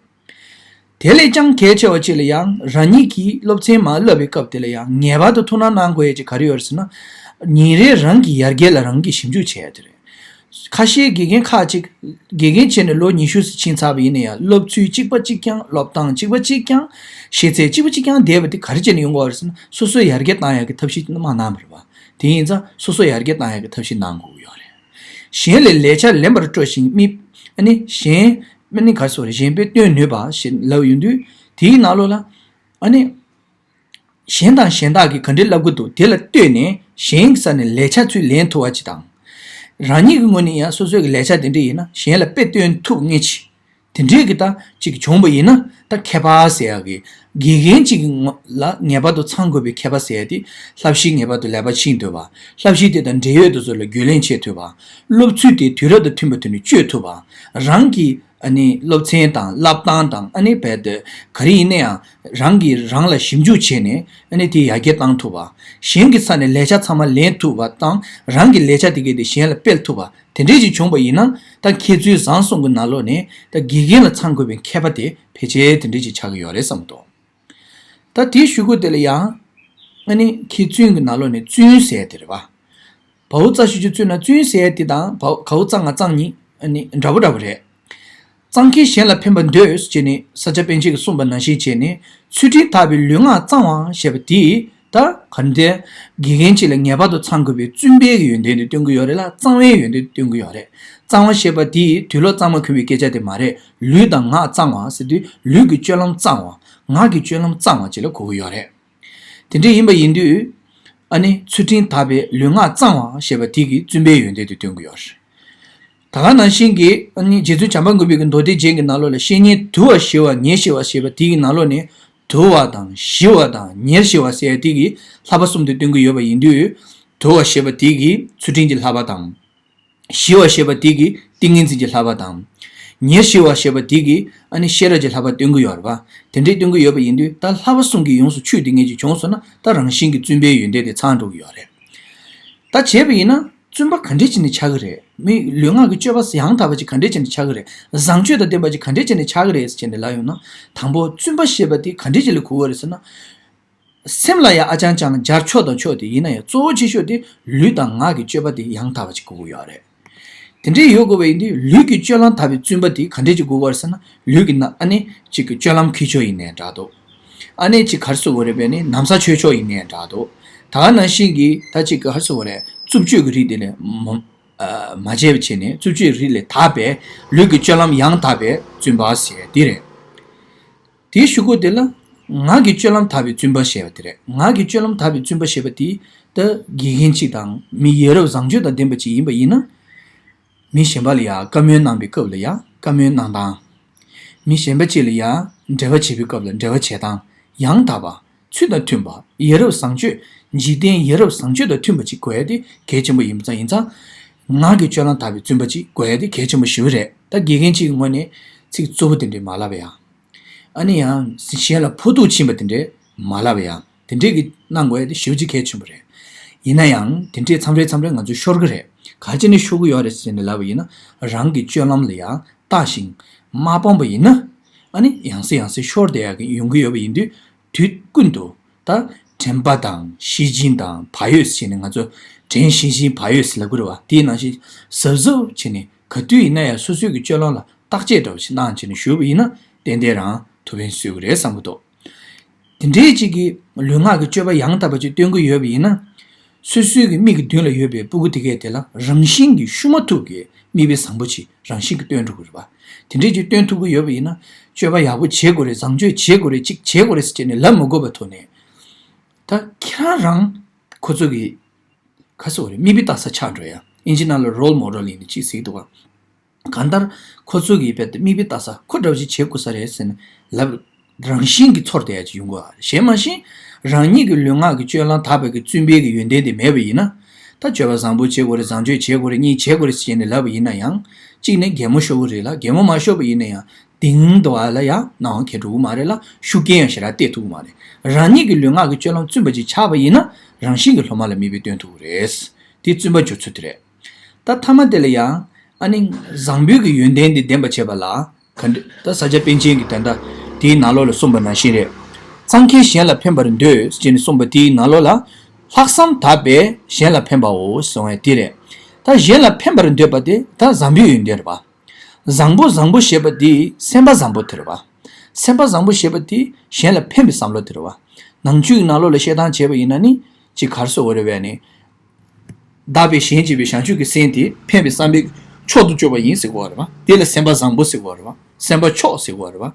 དེ་ལས་ཀྱང་གལ་ཆེ་བ་ཅིག་ལ་ཡང་། རང་ཉིད་ཀྱིས་སློབ་ཚན་མར་བསླབ་པའི་སྐབས་དེ་ལ་ཡང་ངེས་པར་དུ་ཐུགས་སྣང་གནང་དགོས་ཡ་ཅིག་ག་རེ་ཡོད་རེད་ཟེར་ན། ཉིན་རེའི་རང་གི་ཡར་རྒྱས་ལ་རང་གིས་ཞིབ་འཇུག་བྱེད་ཡ་དེ་རེད། ཁ་ཤས་དགེ་རྒན་ཁག་ཅིག་དགེ་རྒན་བྱས་ནས་ལོ་ཉི་ཤུ་ཙམ་ཕྱིན་ཚར་བ་ཡིན་ན་ཡང་། སློབ་ཚུལ་གཅིག་པ་གཅིག་རྐྱང་། སློབ་སྟངས་གཅིག་པ་གཅིག་རྐྱང་། ཤེས་ཚད་གཅིག་པ་གཅིག་རྐྱང་བསྡད་པ་དེ་ག་རེ་བྱས་ནས་ཡོང་གི་ཡོད་རེད་ཟེར་ན། སོ་སོས་ཡར་རྒྱས་བཏང་ཡག་གི་ཐབས་ཤེས་མ་གནང་བ་རེད་པ། དེ་ཡིན་ཙང་སོ་སོས་ཡར་རྒྱས་བཏང་ཡག་གི་ཐབས་ཤེས་གནང་དགོས་ཀྱི་ཡོད་རེད། གཞན་ལས་ལས་ཆ་ལེན་པར་སྤྲོ་ཞིང་མི། ཨ་ནི་གཞན། ཨ་ནི་ག་རེ་ཟེར་དགོས་རེད། གཞན་ཕན་སྟོན་ནུས་པ་ཞེས་ལབ་ཡོང་དུས། དེའི་ནང་ལོགས་ལ། ཨ་ནི། གཞན་དང་གཞན་དག་གིས་ག་འདྲས་བསླབ་ཀྱི་འདུག་དེ་ལ་ལྟོས་ནས་གཞན་གྱི་ས་ནས་ལས་ཆ་ཚུར་ལེན་ཐུབ་པ་ཅིག་དང་། རང་ཉིད་ཀྱི་ངོས་ནས་ཡང་སོ་སོའི་གི་ལས་ཆ་དེ་འདྲས་ཡིན་ན་གཞན་ལ་དཔེ་སྟོན་ཐུབ་མཁན་ཅིག་དེ་འདྲས་ཀྱི་ད་ཅིག་བྱུང་བ་ཡིན་ན། ད་མཁས་པ་ཟེར་ཡག་གི་དགེ་རྒན་ཅིག་གི་ངོ་ལ་ངེས་པར་དུ་ཚང་དགོས་པའི་མཁས་པ་ཟེར་ཡག་དེ། བསླབ་གཞི་ངེས་པར་དུ་ལེགས་པར་ཤེས་ཐུབ་པ། བསླབ་གཞི་དེ་དང་འབྲེལ་ཡོད་དེ་ཚོ་ལ་རྒྱུས་ལོན་བྱེད་ཐུབ་པ། སློབ་ཚུལ་དེ་དུས་རབས་དང་མཐུན་པ་དེ་ནས་སྤྱོད་ཐུབ་པ། རང་གི་ ཨ་ནི་སློབ་ཚན་དང་བསླབ་སྟངས་དང་ཨ་ནི་རྦད་དེ་ག་རེ་ཡིན་ན་ཡང་རང་གིས་རང་ལ་ཞིབ་འཇུག་བྱས་ནས་ཨ་ནི་དེ་ཡར་རྒྱས་བཏང་ཐུབ་པ། གཞན་གྱི་ས་ནས་ལས་བྱ་ཚང་མ་ལེན་ཐུབ་པ་དང་རང་གི་ལས་བྱ་དེ་གས་དེ་གཞན་ལ་སྤེལ་ཐུབ་པ་དེ་འདྲས་ཅིག་བྱུང་པ་ཡིན་ན། ད་མཁས་བཙུན་བཟང་གསུམ་གྱི་ནང་ལོགས་ནས་ད་དགེ་རྒན་ལ་ཚང་དགོས་པའི་མཁས་པ་དེ་ཕལ་ཆེར་དེ་འདྲས་ཅིག་ཆགས་ཀྱི་ཡོད་རེད་བསམ་གྱི་འདུག་ད་དེའི་གཞུག་གུ་དེ་ལ་ཡང་ཨ་ནི་མཁས་བཙུན་གྱི་ནང་ལོགས་ནས་བཙུན་ཟེར་དེ་རེད་པ། བའོ་ཙ་ཞབས་ཀྱུ་བཙུན་ན་བཙུན་ཟེར་དེ་དང་བའོ་གའོ་ཙ་ང་ཙ་གཉིས་ཨ་ནི་འདྲ་པོ་འདྲ་པོ་རེད། གཙང་ཁེལ་གཞན་ལ་ཕན་པར་འདོད་ཅེས་ནི་ས་སྐྱ་པཎ་ཆེན་གྱིས་གསུངས་པ་ནང་བཞིན་བྱས་ནས་ཚུལ་ཁྲིམས་དག་པའི་ལུས་ངག་གཙང་བ་ཞེས་པ་དེས་ད་ག་འདྲ་དགེ་རྒན་གཅིག་ལ་ངེས་པར་དུ་ཚང་དགོས་པའི་བཙུན་པའི་ཡོན་ཏན་དེ་སྟོན་གྱི་ཡོད་རེད་ལ། གཙང་བའི་ཡོན་ཏན་དེ་སྟོན་གྱི་ཡོད་རེད། གཙང་བ་ཞེས་པ་དེ་དུག་ལོག་གཙང་མ་གོན་པའི་སྐད་ཆ་དེ་མ་རེད། ལུས་དང་ངག་གཙང་བ་ཟེར་དུས་ལུས་ཀྱི་སྤྱོད་ལམ་གཙང་བ། ངག་གི་སྤྱོད་ལམ་གཙང་བ་ཅིག་ལ་གོ་གི་ཡོད་རེད། དེ་འདྲ་ཡིན་པ་ཡིན་དུས་ཨ་ནི་ཚུལ་ཁྲིམས་དག་པའི་ལུས་ངག་གཙང་བ་ཞེས་པ་དེ་གིས་བཙུན་པའི་ཡོན་ཏན་དེ་སྟོན་གྱི་ཡོད་རེད། ད་ག་ནང་བཞིན་གྱི་ཨ་ནི་རྗེ་བཙུན་བྱམས་པ་མགོན་པོའི་གི་མདོ་སྡེ་རྒྱན་གྱི་ནང་ལོགས་ལ་བཤེས་གཉེན་དུལ་བ་ཞི་བ་ཉེར་ཞི་བ་ཞེས་པ་དེ་གི་ནང་ལོགས་ནས་དུལ་བ་དང་ཞི་བ་དང་ཉེར་ཞི་བ་ཟེར་དེ་གི་བསླབ་པ་གསུམ་དེ་སྟོན་གྱི་ཡོད་པ་ཡིན་དུས། དུལ་བ་ཞེས་པ་དེ་གི་ཚུལ་ཁྲིམས་ཀྱི་བསླབ་པ་དང་། ཞི་བ་ཞེས་པ་དེ་གི་ཏིང་ངེ་འཛིན་གྱི་བསླབ་པ་དང་། ཉེར་ཞི་བ་ཞེས་པ་དེ་གི་ཨ་ནི་ཤེས་རབ་ཀྱི་བསླབ་པ་སྟོན་གྱི་ཡོད་རེད་པ། དེ་འདྲས་སྟོན་གྱི་ཡོད་པ་ཡིན་དུས་ད་བསླབ་པ་གསུམ་གྱི་ཡོངས་སུ་ཆོས་དེ་ངེས་ཅིག་བྱུང་སོང་ན་ད་རང་བཞིན་གྱི་བཙུན་པའི་ཡོན་ཏན་དེ་ཚང་འགྲོ་གི་ཡོད་རེད། ད་བྱས་པ་ཡིན་ན་བཙུན་པ་ག་འདྲས་བྱས་ནས་ཆགས་ཀྱི་རེད། མི་ལུས་ངག་གི་སྤྱོད་པ་ཡང་དག་པ་ཅིག་ག་འདྲས་བྱས་ནས་ཆགས་ཀྱི་རེད། བཟང་སྤྱོད་དང་ལྡན་པ་ཅིག་ག་འདྲས་བྱས་ནས་ཆགས་ཀྱི་རེད་ཟེར་ནས་ལབ་ཡོང་ན། དང་པོ་བཙུན་པ་ཞེས་པ་དེ་ག་འདྲས་ཅིག་ལ་གོ་གི་རེད་ཟེར་ན། སེམས་ལ་ཡང་ཨ་ཅང་ཅང་སྦྱར་ཆོག་དང་ཆོག་དེ་ཡིན་ན་ཡང་གཙོ་བོ་ཆེ་ཤོས་དེ་ལུས་དང་ངག་གི་སྤྱོད་པ་དེ་ཡང་དག་པ་ཅིག་དགོས་ཀྱི་ཡོད་རེད། དེ་འདྲའི་ཡོད་དགོས་པ་ཡིན་དུས་ལུས་ཀྱི་སྤྱོད་ལམ་དག་པའི་བཙུན་པ་དེ་ག་འདྲས་ཅིག་དགོས་ཀྱི་ཡོད་རེད་ཟེར་ན། ལུས་ཀྱི་ནང་ཨ་ནི་གཅིག་གི་སྤྱོད་ལམ་འཁྱེར་ཕྱོགས་ཡིན་ནའི་འདྲ་འདུག་ཨ་ནི་གཅིག་ག་རེ་ཟེར་དགོས་རེད་པས་ནི་ན་བཟའ་མཆོད་ཕྱོགས་ཡིན་ནའི་འདྲ་འདུག་ད་ག་ནང་བཞིན་གྱི་ད་གཅིག་ག་རེ་ཟེར་དགོས་རེད། རྩུབ་སྤྱོད་ཀྱི་རིགས་དེ་ལས་མ་མ་བྱས་པ་བྱས་ནས་རྩུབ་སྤྱོད་རིགས་ལས་དག་པའི་ལུས་ཀྱི་སྤྱོད་ལམ་ཡང་དག་པའི་བཙུན་པ་ཟེར་དེ་རེད། དེའི་གཞུག་གུ་དེ་ལ་ངག་གི་སྤྱོད་ལམ་དག་པའི་བཙུན་པ་ཞེས་པ་དེ་རེད། ངག་གི་སྤྱོད་ལམ་དག་པའི་བཙུན་པ་ཞེས་པ་དེ་ད་དགེ་རྒན་གཅིག་དང་མི་ཡ་རབས་བཟང་སྤྱོད་དང་ལྡན་པ་ཅིག་ཡིན་པ་ཡིན་ན། མི་གཞན་པ་ལ་ཡང་བཀའ་མོལ་གནང་བའི་སྐབས་ལ་ཡང་བཀའ་མོལ་གནང་སྟངས། མི་གཞན་པ་ཅིག་ལ་ཡང་འབྲེལ་བ་བྱེད་པའི་སྐབས་ལ་འབྲེལ་བ་བྱེད་སྟངས་ཡང་དག་པ། ཚུལ་དང་མཐུན་པ། ཡ་རབས་བཟང་སྤྱོད། འཇིག་རྟེན་ཡ་རབས་བཟང་སྤྱོད་དང་མཐུན་པ་ཅིག་དགོས་ཡ་དེ་གལ་ཆེན་པོ་ཡིན་པ་ཙང་ཡིན་ཙང་། ངག་གི་སྤྱོད་ལམ་དག་པའི་བཙུན་པ་ཅིག་དགོས་ཡ་དེ་གལ་ཆེན་པོ་ཞེ་པོ་རེད། ད་དགེ་རྒན་གཅིག་གི་ངོས་ནས་ཚིག་རྩུབ་པོ་དེ་འདྲས་མ་ལབ་ཡ། ཨ་ནི་ཡང་གཞན་ལ་ཕོག་ཐུག་ཕྱིན་པ་དེ་འདྲས་མ་ལབ་ཡ། དེ་འདྲས་ཀྱི་གནང་དགོས་ཡ་དེ་ཞེ་པོ་ཅིག་གལ་ཆེན་པོ་རེད། ཡིན་ན་ཡང་དེ་འདྲས་མཚམས་རེ་མཚམས་རེ་ང་ཚོ་ཤོར་གི་རེད། ག་རེ་བྱས་ནས་ཤོར་གི་ཡོད་རེད་ཟེར་ནས་ལབ་པ་ཡིན་ན། རང་གི་སྤྱོད་ལམ་ལ་ཡང་བརྟག་ཅིང་མ་སྤངས་པ་ཡིན་ན། ཨ་ནི་ཡང་སེ་ཡང་སེ་ཤོར་བསྡད་ཡ་གི་ཡོང་གི་ཡོད་པ་ཡིན་དུས། དུས་ཀུན་ཏུ་ད་དྲན་པ་དང་ཤེས་བཞིན་དང་བག་ཡོད་ཟེར་ནས་ང་ཚོ་དྲན་ཤེས་བཞིན་བག་ཡོད་ཟེར་ལབ་ཀྱི་རེད་བ། དེའི་ནང་བཞིན་གཟབ་གཟབ་བྱས་ནས་ག་དུས་ཡིན་ན་ཡང་སོ་སོའི་གི་སྤྱོད་ལམ་ལ་བརྟག་དཔྱད་འདྲ་བོ་ཞིག་གནང་བྱས་ནས་བཞུགས་པ་ཡིན་ན་ཏན་ཏན་རང་ཐུགས་ཕན་གསོས་ཀྱི་རེད་བསམ་གྱི་འདུག་དེ་འདྲའི་ཅིག་གི་ལུས་ངག་གི་སྤྱོད་པ་ཡང་དག་པ་ཅིག་སྟོན་གྱི་ཡོད་པ་ཡིན་ན། སོ་སོའི་གི་མིག་གི་མདུན་ལ་ཡོད་པའི་སྤུ་གུ་དེ་གས་དེ་ལ་རང་བཞིན་གྱིས་ཤུགས་མ་ཐུབ་ཀྱི་མིག་དཔེ་བཟང་པོ་ཅིག་རང་བཞིན་གྱིས་སྟོན་ཐུབ་ཀྱི་རེད་པ། དེ་འདྲས་ཅིག་སྟོན་ཐུབ་ཀྱི་ཡོད་པ་ཡིན་ན། སྤྱོད་པ་ཡག་པོ་བྱེད་དགོས་རེད། བཟང་སྤྱོད་བྱེད་དགོས་རེད། ཅིག་བྱེད་དགོས་རེད་ཟེར་བྱས་ནས་ལབ་མ་དགོས་པའི་ཐོག་ནས། ད་ཁྱེད་རང་རང་ཁོ་ཚོ་གི་ག་ཟེར་དགོས་རེད། མིག་དཔེ་ལྟ་ས་ཆགས་འགྲོ་ཡ། ཨིན་ཇི་ནང་ལ་རོལ་མོ་ཌེལ་ཡིན་ནི་ཅིག་ཟེར་གྱི་འདུག་ག་གང་ལྟར་ཁོ་ཚོ་གིས་རྦད་དེ་མིག་དཔེ་ལྟ་ས་ཁོ་འདྲ་བོ་ཞིག་བྱེད་དགོས་ས་རེད་ཟེར་ནས་ལབ། རང་བཞིན་གྱིས་ཚོར་བསྡད་ཡ་ཅིག་ཡོང་གི་ཡོད་རེད། གཞན་མ་གཞི་རང་ཉིད་ཀྱི་ལུས་ངག་གི་སྤྱོད་ལམ་དག་པའི་གི་བཙུན་པའི་གི་ཡོན་ཏན་དེ་མེད་པ་ཡིན་ན། ད་སྤྱོད་པ་བཟང་པོ་བྱེད་དགོས་རེད། བཟང་སྤྱོད་བྱེད་དགོས་རེད། གཉིས་བྱེད་དགོས་རེད་ཟེར་ནས་ལབ་པ་ཡིན་ན་ཡང་། གཅིག་ནས་གད་མོ་ཤོར་གི་རེད་ལ། གད་མོ་མ་ཤོར་བ་ཡིན་ན་ཡང་དེང་དུ་བ་ལ་ཡང་སྣང་བ་འཁྱེར་འགྲོ་གི་མ་རེད་ལ། ཤུགས་རྐྱེན་ཡང་ཞེ་དྲག་སྟེར་ཐུབ་ཀྱི་མ་རེད། རང་ཉིད་ཀྱི་ལུས་ངག་གི་སྤྱོད་ལམ་བཙུན་པ་ཅིག་ཆགས་པ་ཡིན་ན་རང་བཞིན་གྱིས་སློབ་མ་ལ་མིག་དཔེ་སྟོན་ཐུབ་ཀྱི་རེད། དེ་བཙུན་པ་འགྱུར་ཚུལ་དེ་རེད། ད་ཐ་མ་དེ་ལ་ཡང་ཨ་ནི་བཟང་པོའི་གི་ཡོན་ཏན་དེ་ལྡན་པ་བྱེད་པ་ལ་ག་འདྲ། ད་ས་སྐྱ་པཎ་ཆེན་གྱིས་ད་ལྟ་དེའི་ནང་ལོགས་ལ་གསུངས་པ་ནང་བཞིན་རེད། གཙང་ཁེལ་གཞན་ལ་ཕན་པར་འདོད་ཅེས་ནས་གསུངས་པ་དེའི་ནང་ལོགས་ལ། ལྷག་བསམ་དག་པས་གཞན་ལ་ཕན་པའོ་གསུངས་ཡ་དེ་རེད། ད་གཞན་ལ་ཕན་པར་འདོད་པ་དེ་ད་བཟང་པོའི་ཡོན་ཏན་རེད་པ། བཟང་པོ་བཟང་པོ་ཞེས་པ་དེ་སེམས་པ་བཟང་པོ་དེ་རེད་པ། སེམས་པ་བཟང་པོ་ཞེས་པ་དེ་གཞན་ལ་ཕན་པའི་བསམ་བློ་དེ་རེད་པ། ནང་ཆོས་ཀྱི་ནང་ལོགས་ལ་བཤད་སྟངས་བྱས་པ་ཡིན་ན་ནི་ཅིག་ག་རེ་ཟེར་དགོས་རེད་པས་ནི། བདག་པས་གཞན་གཅེས་པའི་བྱང་ཆུབ་ཀྱི་སེམས་དེ་ཕན་པའི་བསམ་པའི་མཆོག་ཏུ་གྱུར་པ་ཡིན་ཟེར་གྱི་ཡོད་རེད་པ། དེ་ལ་སེམས་པ་བཟང་པོ་ཟེར་གྱི་ཡོད་རེད་པ། སེམས་པ་མཆོག་ཟེར་གྱི་ཡོད་རེད་པ།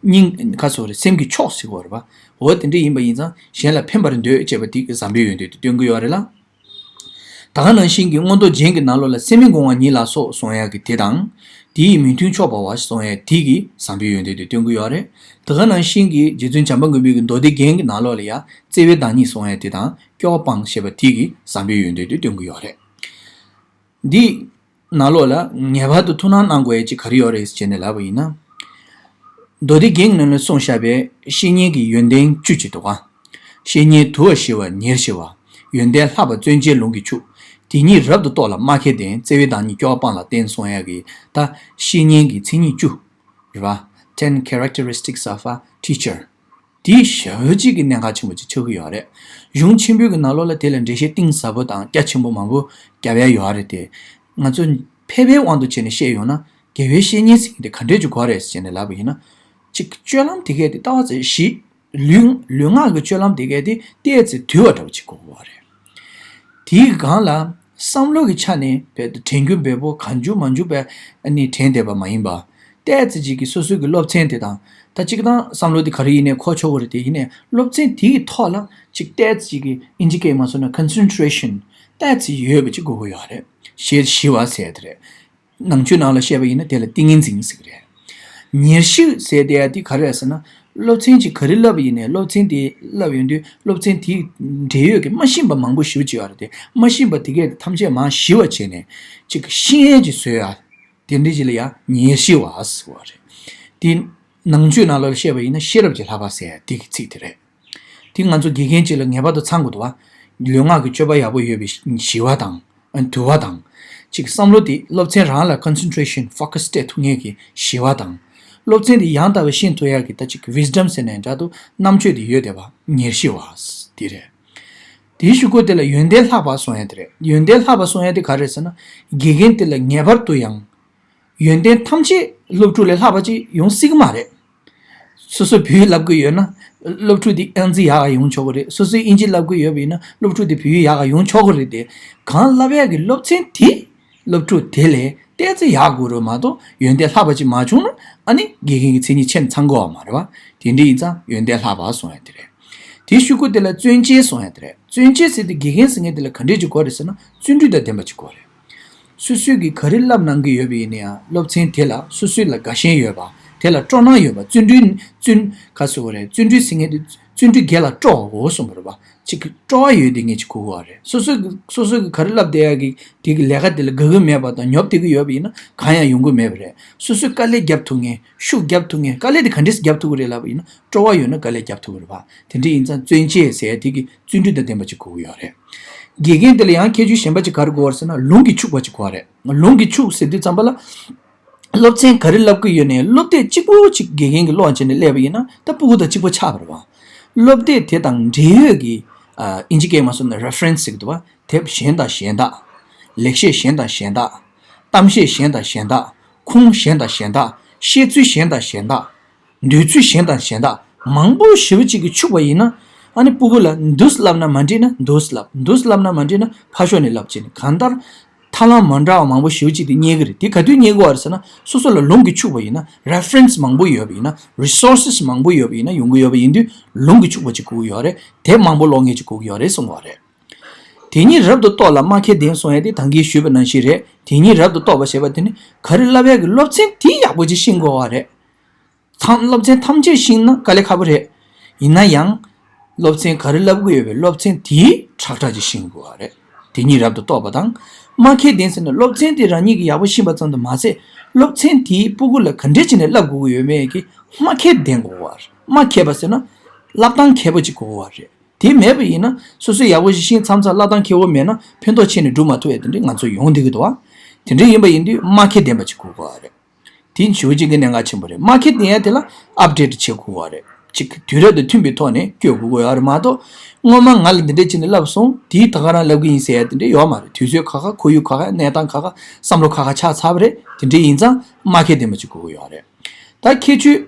སྙིང་ག་ཟེར་དགོས་རེད། སེམས་ཀྱི་མཆོག་ཟེར་གྱི་ཡོད་རེད་པ། འོ་དེ་འདྲ་ཡིན་པ་ཡིན་ཙང་གཞན་ལ་ཕན་པར་འདོད་ཅེས་པ་དེ་གི་བཟང་པོའི་ཡོན་ཏན་དེ་སྟོན་གྱི་ཡོད་རེད་ལ། ད་ག་ནང་བཞིན་གྱི་མངོན་རྟོགས་རྒྱན་གྱི་ནང་ལོགས་ལ་སེམས་མི་འགོང་བ་ཉིད་ལ་སོགས་གསུང་ཡག་གི་དེ་དང་། དེ་ཡི་མི་མཐུན་ཕྱོགས་པ་བ་གསུང་ཡག་དེ་གིས་བཟང་པོའི་ཡོན་ཏན་དེ་སྟོན་གྱི་ཡོད་རེད། ད་ག་ནང་བཞིན་གྱི་རྗེ་བཙུན་བྱམས་པ་མགོན་པོའི་གི་མདོ་སྡེ་རྒྱན་གྱི་ནང་ལོགས་ལ་ཡང་བརྩེ་བའི་བདག་ཉིད་གསུང་ཡག་དེ་དང་སྐྱོ་བ་སྤངས་ཞེས་པ་དེ་གིས་བཟང་པོའི་ཡོན་ཏན་དེ་སྟོན་གྱི་ཡོད་རེད། འདི་ ནང་ལོགས་ལ་ངེས་པར་དུ་ཐུགས་སྣང་གནང་དགོས་ཡ་ཅིག་ག་རེ་ཡོད་རེད་ཟེར་ནས་ལབ་པ་ཡིན་ན། མདོ་སྡེ་རྒྱན་ནང་ལ་གསུངས་བཞག་པའི་བཤེས་གཉེན་གྱི་ཡོན་ཏན་བཅུ་ཅིག་འདུག་ག་བཤེས་གཉེན་དུལ་བ་ཞི་བ་ཉེར་ཞི་བ། ཡོན་ཏན་ལྷག་པ་བརྩོན་བཅས་ལུང་གིས་ཕྱུག་དེ་ཉིད་རབ་ཏུ་རྟོགས་ལ་སྨྲ་མཁས་ལྡན། བརྩེ་བའི་བདག་ཉིད་སྐྱོ་བ་སྤངས་ལ་བསྟེན། གསུང་ཡ་གི་ད་བཤེས་གཉེན་གྱི་མཚན་ཉིད་བཅུ་རེད་པ། Ten characteristics of a teacher. དེ་ཞེ་པོ་ཅིག་གི་གནད་འགག་ཆེན་པོ་ཅིག་ཆགས་ཀྱི་ཡོད་རེད། གཞུང་ཆེན་པོའི་གི་ནང་ལོགས་ལ་དེ་ལ་འགྲེལ་བཤད་གཏིང་ཟབ་པོ་དང་རྒྱ་ཆེན་པོ་མང་པོ་བརྒྱབ་ཡ་ཡོད་རེད་དེ། ང་ཚོ་ཕལ་པའི་དབང་དུ་བྱས་ནས་བཤད་ཡོང་ན། དགེ་བའི་བཤེས་གཉེན་ཟེར་མཁན་དེ་ག་འདྲས་ཅིག་དགོས་རེད་ཟེར་ནས་ལབ་པ་ཡིན་ན། གཅིག་སྤྱོད་ལམ་དེ་གས་དེ་ལྟ་བ་ཚོ་ཞི། ལུས་ལུས་ངག་གི་སྤྱོད་ལམ་དེ་གས་དེ་ཏོག་ཙམ་དུལ་བ་འདྲ་བོ་ཅིག་དགོས་ཀྱི་ཡོད་རེད། དེའི་སྒང་ལ་བསམ་བློ་གི་ཆ་ནས་བས་དྲན་རྒྱུ་འབེལ་པོ་གང་འཇུག་མ་འཇུག་པས་ཨ་ནི་དྲན་བསྡད་པ་མ་ཡིན་པ། ཏོག་ཙམ་ཅིག་གིས་སོ་སོའི་གི་སློབ་ཚན་དེ་དང་། ད་གཅིག་དང་བསམ་བློ་དེ་ག་རེ་ཡིན་ནའི་འཁོར་ཆོག་གི་རེད་དེ། ཡིན་ནའི་སློབ་ཚན་དེའི་ཐོག་ལ་ཅིག་ཏོག་ཙམ་ཅིག་གིས་ཨིན་ཇི་སྐད་མ་སོང་ན་concentration ཏོག་ཙམ་ཡོད་པ་ཅིག་དགོས་ཀྱི་ཡོད་རེད། ཞེ་ཞི་བ་ཟེར་དེ་རེད། ནང་ཆོས་ནང་ལ་བཤད་པ་ཡིན་ན་དེ་ལ་ཏིང་ངེ་འཛིན་ཟེར་གི་རེད། ཉེར་ཞི་ཟེར་དེ་ཡ་དེ་ག་རེ་རེད་ཟེར་ན། སློབ་ཚན་གཅིག་ག་རེ་བསླབ་པ་ཡིན་ནའི་སློབ་ཚན་དེ་བསླབ་ཡོང་དུས་སློབ་ཚན་དེའི་འབྲེལ་ཡོད་ཀྱི་མ་ཤེས་པ་མང་པོ་ཞེ་པོ་ཅིག་ཡོད་རེད་དེ། མ་ཤེས་པ་དེ་གས་ཐམས་ཅད་མར་ཞི་བ་བྱས་ནས་ཅིག་ཤེས་ཡས་ཅིག་བཟོ་ཡ། དེ་འདྲ་ཅིག་ལ་ཡ་ཉེར་ཞི་བ་ཟེར་བ་རེད། དེ་ནང་ཆོས་ནང་ལ་བཤད་པ་ཡིན་ན་ཤེས་རབ་ཀྱི་བསླབ་པ་ཟེར་ཡ་དེ་གི་ཚིག་དེ་རེད། དེ་ང་ཚོ་དགེ་རྒན་ཅིག་ལ་ངེས་པར་དུ་ཚང་དགོས་འདུག་བ། ལུས་ངག་གི་སྤྱོད་པ་ཡག་པོ་ཡོད་པའི་ཞི་བ་དང་། དུལ་བ་དང་། ཅིག་བསམ་བློ་དེ་སློབ་ཚན་རང་ལ་concentration focus སྤྲད་ཐུབ་མཁན་གྱི་ཞི་བ་དང་། སློབ་ཚན་དེ་ཡང་དག་པའི་ཤེས་ཐུབ་ཡག་གི་ད་ཅིག་wisdom ཟེར་ནའི་འདྲ་འདུག་རྣམ་དཔྱོད་དེ་ཡོད་བསྡད་པ་ཉེར་ཞི་བ་དེ་རེད། དེའི་གཞུག་གུ་དེ་ལ་ཡོན་ཏན་ལྷག་པ་གསུང་ཡ་དེ་རེད། ཡོན་ཏན་ལྷག་པ་གསུང་ཡ་དེ་ག་རེད་ཟེར་ན། དགེ་རྒན་དེ་ལ་ངེས་པར་དུ་ཡང་། ཡོན་ཏན་ཐམས་ཅད་སློབ་ཕྲུག་ལས་ལྷག་པ་ཅིག་ཡོང་སྲིད་ཀྱི་མ་རེད། སོ་སོས་བོད་ཡིག་བསླབ་ཀྱི་ཡོད་ན་སློབ་ཕྲུག་དེ་ཨང་རྩིས་ཡག་ག་ཡོང་ཆོག་གི་རེད། སོ་སོས་ཨིན་ཇི་བསླབ་ཀྱི་ཡོད་པ་ཡིན་ན་སློབ་ཕྲུག་དེ་བོད་ཡིག་ཡག་ག་ཡོང་ཆོག་གི་རེད་དེ། གང་བསླབ་ཡག་གི་སློབ་ཚན་དེ་སློབ་ཕྲུག་དེ་ལས་ཏོག་ཙམ་ཡག་དགོས་རེད་མ་གཏོགས་ཡོན་ཏན་ལྷག་པ་ཅིག་མ་བྱུང་ན་ཨ་ནི་དགེ་རྒན་གྱི་མཚན་ཉིད་ཆེ་ནས་ཚང་དགོས་པ་མ་རེད་བ། དེ་འདྲ་ཡིན་ཙང་ཡོན་ཏན་ལྷག་པ་གསུང་ཡ་དེ་རེད། དེའི་གཞུག་གུ་དེ་ལ་བརྩོན་བཅས་གསུང་ཡ་དེ་རེད། བརྩོན་བཅས་ཟེར་དུས་དགེ་རྒན་ཟེར་མཁན་དེ་ལ་ག་འདྲས་ཅིག་དགོས་རེད་ཟེར་ན་བརྩོན་འགྲུས་དང་ལྡན་པ་ཅིག་དགོས་རེད། སོ་སོས་ཀྱིས་ག་རེ་བསླབ་གནང་གི་ཡོད་པ་ཡིན་ན་ཡང་སློབ་ཚན་དེ་ལ་སོ་སོའི་ལ་དགའ་ཞེན་ཡོད་པ། དེ་ལ་སྤྲོ་སྣང་ཡོད་པ། བརྩོན་འགྲུས་བརྩོན་ག་ཟེར་བ་རེད། བརྩོན་འགྲུས་ཟེར་མཁན་དེ་བརྩོན་འགྲུས་དགེ་ལ་སྤྲོ་བའོ་གསུངས་པ་རེད་པ། ཅིག་གི་སྤྲོ་བ་ཡོད་དེ་ངས་ཅིག་གོ་གི་ཡོད་རེད། སོ་སོ་གི་སོ་སོ་གི་ག་རེ་བསླབ་བསྡད་ཡ་གི་དེ་གི་ལས་ཀ་དེ་ལ་དགའ་གི་མེད་པ་དང་ཉོབ་བསྡད་གི་ཡོད་པ་ཡིན་ན་གང་ཡང་ཡོང་གི་མེད་པ་རེད། སོ་སོས་དཀའ་ལས་རྒྱབ་ཐུབ་མཁན། ཤུགས་རྒྱབ་ཐུབ་མཁན། དཀའ་ལས་དེ་ག་འདྲས་རྒྱབ་ཐུབ་གི་རེད་ལབ་པ་ཡིན་ན་སྤྲོ་བ་ཡོད་ན་དཀའ་ལས་རྒྱབ་ཐུབ་གི་རེད་པ། དེ་འདྲ་ཡིན་ཙང་བརྩོན་བཅས་ཟེར་ཡ་དེ་གི་བརྩོན་འགྲུས་དང་ལྡན་པ་ཅིག་དགོས་ཀྱི་ཡོད་རེད། དགེ་རྒན་དེ་ལ་ཡང་ཁྱད་ཆོས་གཞན་པ་ཅིག་ག་རེ་དགོས་པ་རེད་ཟེར་ན་ལུང་གིས་ཕྱུག་པ་ཅིག་དགོས་པ་རེད། ལུང་གིས་ཕྱུག་ཟེར་དུས་ཙམ་པ་ལ། སློབ་ཚན་ག་རེ་བསླབ་ཀྱི་ཡོད་ནའི་སློབ་དེབ་གཅིག་པོ་གཅིག་དགེ་རྒན་གྱིས་ཀློག་བྱས་ནས་སླེབས་པ་ཡིན་ན་ད་སྤུ་གུ་དང་གཅིག་པ་ཆགས་པ་རེད་པ། སློབ་དེབ་དེ་དང་འབྲེལ་ཡོད་ཀྱི་ཨ་ཨིན་ཇི་སྐད་མ་སོང་ན་reference ཟེར་གྱི་འདུག་པ། དེབ་གཞན་དང་གཞན་དག་ལེགས་བཤད་གཞན་དང་གཞན་དག་གཏམ་བཤད་གཞན་དང་གཞན་དག་ཁུངས་གཞན་དང་གཞན་དག་བཤད་ཚུལ་གཞན་དང་གཞན་དག་འདོད་ཚུལ་གཞན་དང་གཞན་དག་མང་པོ་ཞེ་པོ་ཅིག་གིས་ཕྱུག་པ་ཡིན་ན། ཨ་ནི་སྤུ་གུ་ལ་འདུག་སེ་བསླབ་ན་མ་འགྲིག་ན་འདུག་སེ་བསླབ། འདུག་སེ་བསླབ་ན་མ་འགྲིག་ན་ཕར་ཕྱོགས་ནས་བསླབ་བྱས་ནས་གང་ལྟར། ཐབས་ལམ་མ་འདྲ་བ་མང་པོ་ཞེ་པོ་ཅིག་དེ་རྙེད་ཀྱི་རེད། དེ་ག་དུས་རྙེད་དགོས་པ་རེད་ཟེར་ན་སོ་སོ་ལ་ལུང་གིས་ཕྱུག་པ་ཡིན་ན། reference མང་པོ་ཡོད་པ་ཡིན་ན། resources མང་པོ་ཡོད་པ་ཡིན་ན་ཡོང་གི་ཡོད་པ་ཡིན་དུས་ལུང་གིས་ཕྱུག་པ་ཅིག་དགོས་ཀྱི་ཡོད་རེད། དེབ་མང་པོ་ཀློག་མཁན་ཅིག་དགོས་ཀྱི་ཡོད་རེད་གསུངས་པ་རེད། དེ་ཉིད་རབ་ཏུ་རྟོགས་ལ་སྨྲ་མཁས་ལྡན་གསུང་ཡ་དེ་ད་གིན་ཞུས་པ་ནང་བཞིན་རེད། དེ་ཉིད་རབ་ཏུ་རྟོགས་པ་ཞེས་པ་དེ་ནི་ག་རེ་བསླབ་ཡ་གི་སློབ་ཚན་དེ་ཡག་པོ་ཅིག་ཤེས་དགོས་པ་རེད། ཚང་སློབ་ཚན་ཐམས་ཅད་ཤེས་ན་དཀའ་ལས་ཁག་པོ་རེད། ཡིན་ན་ཡང་། སློབ་ཚན་ག་རེ་བསླབ་ཀྱི་ཡོད་པའི་སློབ་ཚན་དེའི་ཁྲག་ཁྲག་ཅིག་ཤེས་དགོས་པ་རེད། དེ་ཉིད་རབ་ཏུ་རྟོགས་པ་དང་། སྨྲ་མཁས་ལྡན་ཟེར་ན་སློབ་ཚན་དེ་རང་ཉིད་ཀྱིས་ཡག་པོ་ཤེས་པ་ཙམ་དུ་མ་ཟད། སློབ་ཚན་དེའི་སྤུ་གུ་ལ་ག་འདྲས་བྱས་ནས་བསླབ་དགོས་ཀྱི་ཡོད་མེད་ཀྱི་སྨྲ་མཁས་ལྡན་དགོས་པ་རེད། སྨྲ་མཁས་པ་ཟེར་ན། བསླབ་སྟངས་མཁས་པོ་ཅིག་དགོས་པ་རེད། དེ་མེད་པ་ཡིན་ན་སོ་སོས་ཡག་པོ་ཞིག་ཤེས་མཚམས་མཚམས་བསླབ་སྟངས་མཁས་པོ་མེད་ན་ཕན་ཐོགས་ཆེ་ནས་འགྲུབ་མ་ཐུབ་ཡ་དེ་འདྲས་ང་ཚོ་ཡོང་བསྡད་ཀྱི་འདུག་བ། དེ་འདྲས་ཡིན་པ་ཡིན་དུས་སྨྲ་མཁས་ལྡན་པ་ཅིག་དགོས་ཀྱི་ཡོད་རེད། དེ་ཞེ་པོ་ཅིག་གི་གནད་འགག་ཆེན་པོ་རེད། སྨྲ་མཁས་ལྡན་ཡ་དེ་ལ་ཨབ་ཌེཊ་བྱེད་དགོས་ཀྱི་ཡོད་རེད། ཅིག་དུས་རབས་དང་མཐུན་པའི་ཐོག་ནས་བསྐྱོད་དགོས་ཀྱི་ཡོད་རེད་མ་གཏོགས། སྔོན་མ་ང་ལ་འདི་འདྲས་བྱས་ནས་བསླབས་སོང་། དེས་ད་ག་རང་བསླབ་ཀྱི་ཡིན་ཟེར་ཡ་དེ་འདྲས་ཡོད་མ་རེད། དུས་ཚོད་ཁག་ཁག་ཁོར་ཡུག་ཁག་ཁག་གནས་སྟངས་ཁག་ཁག་བསམ་བློ་ཁག་ཁག་ཆགས་ཚར་བ་རེད། དེ་འདྲས་ཡིན་ཙང་སྨྲ་མཁས་ལྡན་པ་ཅིག་དགོས་ཀྱི་ཡོད་རེད། ད་ཁྱད་ཆོས།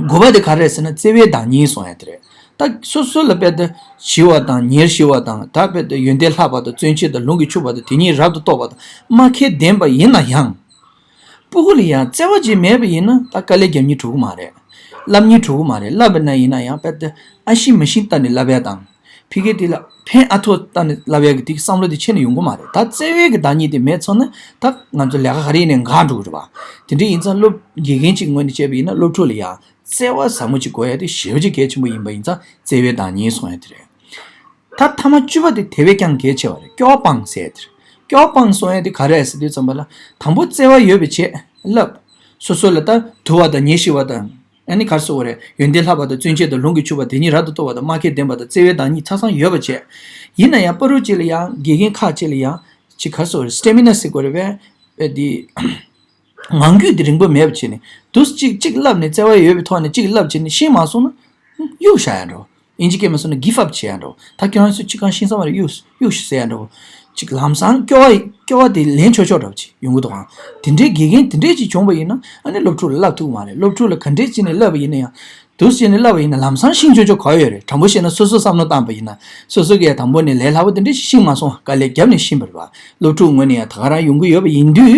དགུ་པ་དེ་ག་རེ་རེད་ཟེར་ན་བརྩེ་བའི་བདག་ཉིད་གསུང་ཡ་དེ་རེད། ད་སོ་སོ་ལ་དཔེ་དེ་ཞི་བ་དང་ཉེར་ཞི་བ་དང་ད་དཔེ་དེ་ཡོན་ཏན་ལྷག་པ་དང་བརྩོན་བཅས་དང་ལུང་གིས་ཕྱུག་པ་དང་དེ་ཉིད་རབ་ཏུ་རྟོགས་པ་དང་སྨྲ་མཁས་ལྡན་པ་ཡིན་ན་ཡང་། སྤུ་གུ་ལ་ཡང་བརྩེ་བ་ཅིག་མེད་པ་ཡིན་ན་ད་དཀའ་ལས་རྒྱབ་སྙིང་བྲོ་གི་མ་རེད། བསླབ་སྙིང་བྲོ་གི་མ་རེད། བསླབ་པ་ན་ཡིན་ན་ཡང་དཔེ་དེ་ཨ་ཤེས་མ་ཤེས་ལྟ་ནས་བསླབ་ཡ་དང་། ཕ་གི་དེ་ལ་ཕན་ཨ་ཐོག་ལྟ་ནས་བསླབ་ཡ་གི་དེ་བསམ་བློ་དེ་ཆེ་ནས་ཡོང་གི་མ་རེད། ད་བརྩེ་བའི་གི་བདག་ཉིད་དེ་མེད་སོང་ན་ད་ང་ཚོ་ལས་ཀ་ག་རེ་ཡིན་ནའི་འགག་འགྲོ་གི་རེད་བ། དེ་འདྲ་ཡིན་ཙང་སློབ་དགེ་རྒན་གཅིག་ངོས་ནས་བྱས་པ་ཡིན་ན་སློབ་ཕྲུག་ལ་ཡང་བརྩེ་བ་ཟབ་མོ་ཅིག་དགོས་ཡ་དེ་ཞེ་པོ་ཅིག་གལ་ཆེན་པོ་ཡིན་པ་ཡིན་ཙང་བརྩེ་བའི་བདག་ཉིད་གསུང་ཡ་དེ་རེད། ད་ཐ་མ་བཅུ་པ་དེ་དེ་བས་ཀྱང་གལ་ཆེ་བ་རེད། སྐྱོ་བ་སྤངས་ཟེར་ཡ་དེ་རེད། སྐྱོ་བ་སྤངས་གསུང་ཡ་དེ་ག་རེ་རེད་ཟེར་དུས་ཙམ་པ་ལ། དང་པོ་བརྩེ་བ་ཡོད་པའི་ཆེད་བསླབ། སོ་སོ་ལ་ད་དུལ་བ་དང་ཉེར་ཞི་བ་དང་། ཨ་ནི་ག་རེ་ཟེར་དགོས་རེད། ཡོན་ཏན་བསླབ་པ་དང་བརྩོན་བཅས་དང་ལུང་གིས་ཕྱུག་པ་དེ་ཉིད་རབ་ཏུ་རྟོགས་པ་དང་སྨྲ་མཁས་ལྡན་པ་དང་བརྩེ་བའི་བདག་ཉིད་ཆ་ཚང་ཡོད་པ་བྱས། ཡིན་ན་ཡང་བར་དུ་གཅིག་ལ་ཡང་དགེ་རྒན་ཁག་ཅིག་ལ་ཡང་ཅིག་ག་རེ་ཟེར་དགོས་རེད། སི་ཊེ་མི་ན་ཟེར་དགོས་རེད་པས། ཨེ་དེ། ངང་རྒྱུད་དེ་རིང་པོ་མེད་པ་བྱས་ནས་དུས་གཅིག་གཅིག་བསླབས་ནས་བརྩེ་བ་ཡོད་པའི་ཐོག་ནས་གཅིག་བསླབས་བྱས་ནས་ཤེས་མ་སོང་ན། གཡུག་བཞག་ཡ་འགྲོ། ཨིན་ཇི་སྐད་མ་སོང་ན་give up་བྱེད་ཡ་འགྲོ། ད་ཁྱོད་རང་ཚོ་གཅིག་གང་ཤེས་ས་མ་རེད། གཡུག་གཡུག་ཟེར་ཡ་འགྲོ། གཅིག་ལམ་སང་སྐྱོ་བ་སྐྱོ་བ་དེ་ལེན་ཆོག་ཆོག་འདྲ་བ་ཅིག་ཡོང་གི་འདུག་ཨང་། དེ་འདྲའི་དགེ་རྒན་དེ་འདྲས་ཅིག་བྱུང་བ་ཡིན་ན་ཨ་ནི་སློབ་ཕྲུག་ལ་བསླབ་ཐུབ་ཀྱི་མ་རེད། སློབ་ཕྲུག་ལ་ག་འདྲས་བྱས་ནས་བསླབ་པ་ཡིན་ན་ཡང་། དུས་བྱས་ནས་བསླབ་པ་ཡིན་ན་ལམ་སང་ཤེས་ཆོག་ཆོག་ག་ཡོད་རེད། དྲང་པོ་བཤད་ན་སོ་སོ་བསམ་བློ་བཏང་པ་ཡིན་ན་སོ་སོ་གིས་དང་པོ་ནས་ལས་སླ་པོ་དེ་འདྲས་ཤིག་ཤེས་མ་སོང་བ། དཀའ་ལས་བརྒྱབ་ནས་ཤེས་པ་རེད་བ། སློབ་ཕྲུག་ངོས་ནས་ཡང་ད་ག་རང་ཡོང་གི་ཡོད་པ་ཡིན་དུས།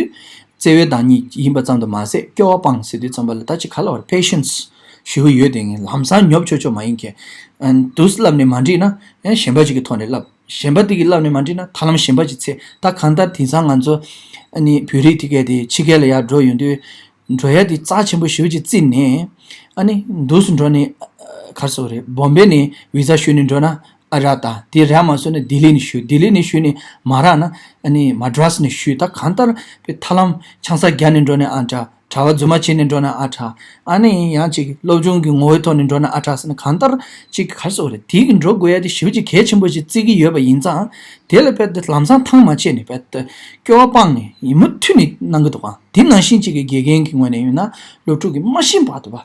བརྩེ་བའི་བདག་ཉིད་ཡིན་པ་ཙམ་དུ་མ་ཟད་སྐྱོ་བ་སྤངས་ཟེར་དུས་ཙམ་པ་ལ་ད་ཅི་ག་ལ་བར་patience་ཞུ་གི་ཡོད། དེ་ངས་ལམ་སང་ཉོབ་ཆོག་ཆོག་མ་ཡིན་མཁན། ཨ་ནི་དུས་བསླབ་ནས་མ་འགྲིག་ན་ཨ་གཞན་པ་ཅིག་གི་ཐོག་ནས་བསླབ། གཞན་པ་དེ་གིས་བསླབ་ནས་མ་འགྲིག་ན་ཐབས་ལམ་གཞན་པ་ཅིག་འཚོལ། ད་གང་ལྟར་དེང་སང་ང་ཚོ་ཨ་ནི་བོད་རིགས་དེ་གས་དེ་ཕྱི་རྒྱལ་ལ་ཡར་འགྲོ་ཡོང་དུས། འགྲོ་ཡ་དེ་རྩ་ཆེན་པོ་ཞེ་པོ་ཅིག་བརྩིས་ནས། ཨ་ནི་འདུག་སེ་འགྲོ་ནས། ག་རེ་ཟེར་དགོས་རེད། བོམ་བེ་ནས་བི་ཛ་ཞུས་ནས་འགྲོ་ན་ཨ་རག་ད། དེ་རག་མ་སོང་ན་ལྡི་ལི་ནས་ཞུ། ལྡི་ལི་ནས་ཞུས་ནས་མ་རག་ན་ཨ་ནི་མ་ཌྲཱས་ནས་ཞུ། ད་གང་ལྟར་པའི་ཐབས་ལམ་ཆང་ས་བརྒྱབ་ནས་འགྲོ་ནས་ཨ་དྲག་གྲྭ་པ་རྫུན་མ་བྱས་ནས་འགྲོ་ན་ཨ་དྲག་ཨ་ནི་ཡང་ཅིག་སློབ་སྦྱོང་གི་ངོ་བོའི་ཐོག་ནས་འགྲོ་ན་ཨ་དྲག་ཟེར་ན་གང་ལྟར་ཅིག་ག་རེ་ཟེར་དགོས་རེད། དེ་གི་འགྲོ་དགོས་ཡ་དེ་ཞེ་པོ་ཅིག་གལ་ཆེན་པོ་ཞིག་བརྩི་གི་ཡོད་པ་ཡིན་ཙང་། དེ་ལ་དཔེ་དེ་ལམ་སང་ཐང་མ་ཆད་ནས་དཔེ་དེ་སྐྱོ་བ་སྤངས་ནས་ཡིད་མུ་མཐུད་ནས་གནང་གི་འདུག་ག་དེ་ནང་བཞིན་ཅིག་གི་དགེ་རྒན་གྱི་ངོས་ནས་ཡིན་ན་སློབ་ཕྲུག་གིས་མ་ཤེས་བར་དུ་བ།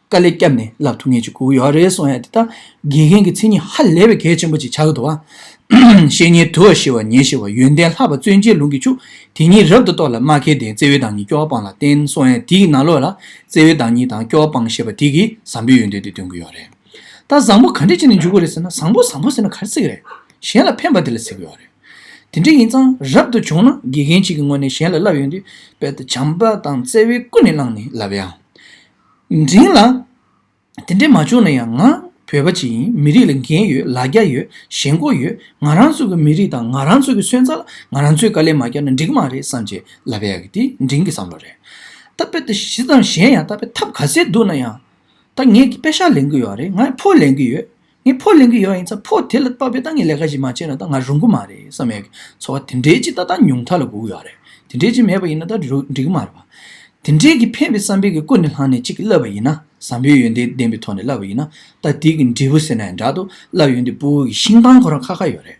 དཀའ་ལས་བརྒྱབ་ནས་བསླབ་ཐུབ་མཁན་ཅིག་དགོས་ཀྱི་ཡོད་རེད་གསུང་ཡ་དེ་ད་དགེ་རྒན་གྱི་མཚན་ཉིད་ཧ་ལས་པའི་གལ་ཆེན་པོ་ཅིག་ཆགས་ཀྱི་འདུག་བ། བཤེས་གཉེན་དུལ་བ་ཞི་བ་ཉེར་ཞི་བ། ཡོན་ཏན་ལྷག་པ་བརྩོན་བཅས་ལུང་གིས་ཕྱུག་དེ་ཉིད་རབ་ཏུ་རྟོགས་ལ་སྨྲ་མཁས་ལྡན། བརྩེ་བའི་བདག་ཉིད་སྐྱོ་བ་སྤངས་ལ་བརྟེན། གསུང་ཡ་དེའི་ནང་ལོགས་ལ་བརྩེ་བའི་བདག་ཉིད་དང་སྐྱོ་བ་སྤངས་ཞེས་པ་དེ་གིས་བཟང་པོའི་ཡོན་ཏན་དེ་སྟོན་གྱི་ཡོད་རེད། ད་བཟང་པོ་ག་འདྲས་བྱས་ནས་འཇུག་དགོས་རེད་ཟེར་ན། བཟང་པོ་བཟང་པོ་ཟེར་ན་ག་རེ་ཟེར་གྱི་རེད། གཞན་ལ་ཕན་པ་དེ་ལ་ཟེར་གྱི་ཡོད་རེད། དེ་འདྲས་ཡིན་ཙང་རབ་ཏུ་བྱུང་ན་དགེ་རྒན་གཅིག་གི་ངོས་ནས་གཞན་ལ་བསླབ་ཡོང་དུས་དཔེ་དེ་བྱམས་པ་དང་བརྩེ་བས་ཀུན་ནས་བསླངས་ནས་བསླབ་ཡ། འབྲིང་ལ། དེ་འདྲས་མ་བྱུང་ན་ཡང་ང་བོད་པ་ཅིག་ཡིན། མི་རིགས་ལ་འགན་ཡོད། ལ་རྒྱ་ཡོད། ཞེན་ཁོག་ཡོད། ང་རང་ཚོ་གི་མི་རིགས་དང་ང་རང་ཚོ་གི་སོན་རྩ་ལ་ང་རང་ཚོས་དཀའ་ལས་མ་བརྒྱབ་ན་འགྲིག་གི་མ་རེད་བསམ་བྱས་ལབ་ཡག་གི་དེ་འབྲིང་གི་བསམ་བློ་རེད། ད་དཔེ་དེ་ཞི་དང་གཞན་ཡང་ད་དཔེ་ཐབས་ག་ཚད་འདུག་ན་ཡང་། ད་ངས་ཀྱི་པེ་ཤག་ལེན་གི་ཡོད་རེད། ངས་ཕོ་ལེན་གི་ཡོད། ངས་ཕོ་ལེན་གི་ཡོད་ཡིན་ཙང་ཕོ་དེ་ལ་དཔག་པའི་ད་ངས་ལས་ཀ་ཞིག་མ་བྱས་ན་ད་ང་རུང་གི་མ་རེད་བསམ་ཡག་གི་ཚོར་བ་དེ་འདྲའི་ཅིག་ད་ད་ཉུང་མཐའ་ལ་སྒུག་ཡོད་རེད། དེ་འདྲའི་ཅིག་མེད་པ་ཡིན་ན་ད་འགྲིག་གི་མ་རེད་པ། དེ་འདྲའི་གི་ཕན་པའི་བསམ་པའི་གི་ཀུན་ནས་བསླངས་ནས་གཅིག་བསླབ་པ་ཡིན་ན། བཟང་པོའི་ཡོན་ཏན་ལྡན་པའི་ཐོག་ནས་བསླབ་པ་ཡིན་ན། ད་དེ་གི་འབྲས་བུ་ཟེར་ན་ཡང་འདྲ་འདུག་བསླབ་ཡོང་དུས་སྤུ་གུ་གི་ཤིང་ཐང་ཁོ་རང་ཁ་ཁ་ཡོད་རེད།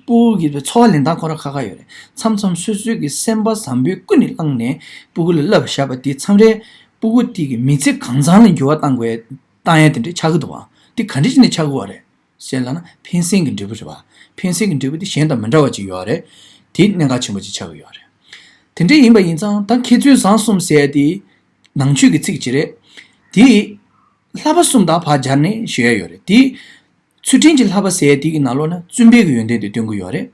སྤུ་གུ་གི་འཚོ་བ་ལེན་སྟངས་ཁོ་རང་ཁ་ཁ་ཡོད་རེད། མཚམས་མཚམས་སོ་སོའི་གི་སེམས་པ་བཟང་པོའི་ཀུན་ནས་བསླངས་ནས་སྤུ་གུ་ལ་བསླབ་བཞག་པ་དེ་མཚམས་རེ་སྤུ་གུ་དེ་གི་མི་ཚེ་གང་ཚང་ལ་འགྱུར་བ་གཏང་དགོས་གཏང་ཡ་དེ་འདྲ་ཆགས་ཀྱི་འདུག་བ། དེ་ག་འདྲ་བྱས་ནས་ཆགས་ཀྱི་ཡོད་རེད། ཞེས་ལབ་ན་ཕན་སེམས་ཀྱི་འབྲས་བུ་རེད་བ། ཕན་སེམས་ཀྱི་འབྲས་བུ་དེ་གཞན་དང་མི་འདྲ་བ་ཅིག་ཡོད་རེད། དེ་གནད་འགག་ཆེན་པོ་ཅིག་ཆགས་ཀྱི་ཡོད་རེད། དེ་འདྲ་ཡིན་པ་ཡིན་ཙང་ད་མཁས་བཙུན་བཟང་གསུམ་ཟེར་ཡ་དེ་ནང་ཆོས་ཀྱི་ཚིག་ཅིག་རེད། དེ་བསླབ་པ་གསུམ་དང་ཕར་སྦྱར་ནས་ཞུ་ཡ་ཡོད་རེད། དེ་ཚུལ་ཁྲིམས་ཀྱི་བསླབ་པ་ཟེར་ཡ་དེ་གི་ནང་ལོགས་ལ་བཙུན་པའི་གི་ཡོན་ཏན་དེ་སྟོན་གྱི་ཡོད་རེད།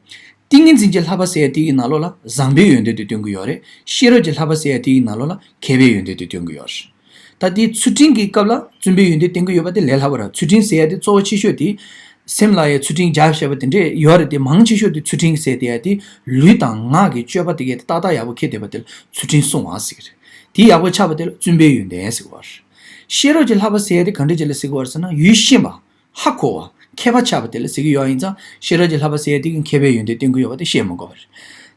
ཏིང་ངེ་འཛིན་གྱི་བསླབ་པ་ཟེར་ཡ་དེ་གི་ནང་ལོགས་ལ་བཟང་པོའི་ཡོན་ཏན་དེ་སྟོན་གྱི་ཡོད་རེད། ཤེས་རབ་ཀྱི་བསླབ་པ་ཟེར་ཡ་དེ་གི་ནང་ལོགས་ལ་མཁས་པའི་ཡོན་ཏན་དེ་སྟོན་གྱི་ཡོད་རེད། ད་དེ་ཚུལ་ཁྲིམས་ཀྱི་སྐབས་ལ་བཙུན་པའི་ཡོན་ཏན་བསྟན་གྱི་ཡོད་པ་དེ་ལས་སླ་པོ་རེད། ཚུལ་ཁྲིམས་ཟེར་ཡ་དེ་གཙོ་བོ་ཆེ་ཤོས་དེ་སེམས་ལ་ཡ་ཚུལ་ཁྲིམས་རྒྱབ་བྱས་པ་དེ་འདྲས་ཡོད་རེད་དེ། མང་ཆེ་ཤོས་དེ་ཚུལ་ཁྲིམས་ཟེར་དེ་ཡ་དེ་ལུས་དང་ངག་གི་སྤྱོད་པ་དེ་གས་དེ་ཏག་ཏག་ཡག་པོ་འཁྱེར་བསྡད་པ་དེ་ལ་ཚུལ་ཁྲིམས་སྲུང་བ་ཟེར་གྱི་རེད། དེ་ཡག་པོ་ཆགས་པ་དེ་ལ་བཙུན་པའི་ཡོན་ཏན་ཟེར་གྱི་ཡོད་རེད། ཤེས་རབ་ཀྱི་བསླབ་པ་ཟེར་ཡ་དེ་ག་འདྲས་ཅིག་ལ་ཟེར་གྱི་ཡོད་རེད་ཟེར་ན། ཡུལ་ཤེས་པ། ཧ་གོ་བ། མཁས་པ་ཆགས་པ་དེ་ལ་ཟེར་གྱི་ཡོད་ཡིན་ཙང་། ཤེས་རབ་ཀྱི་བསླབ་པ་ཟེར་ཡ་དེ་གི་མཁས་པའི་ཡོན་ཏན་སྟོན་གྱི་ཡོད་པ་དེ་བཤད་མི་དགོས་པ་རེད།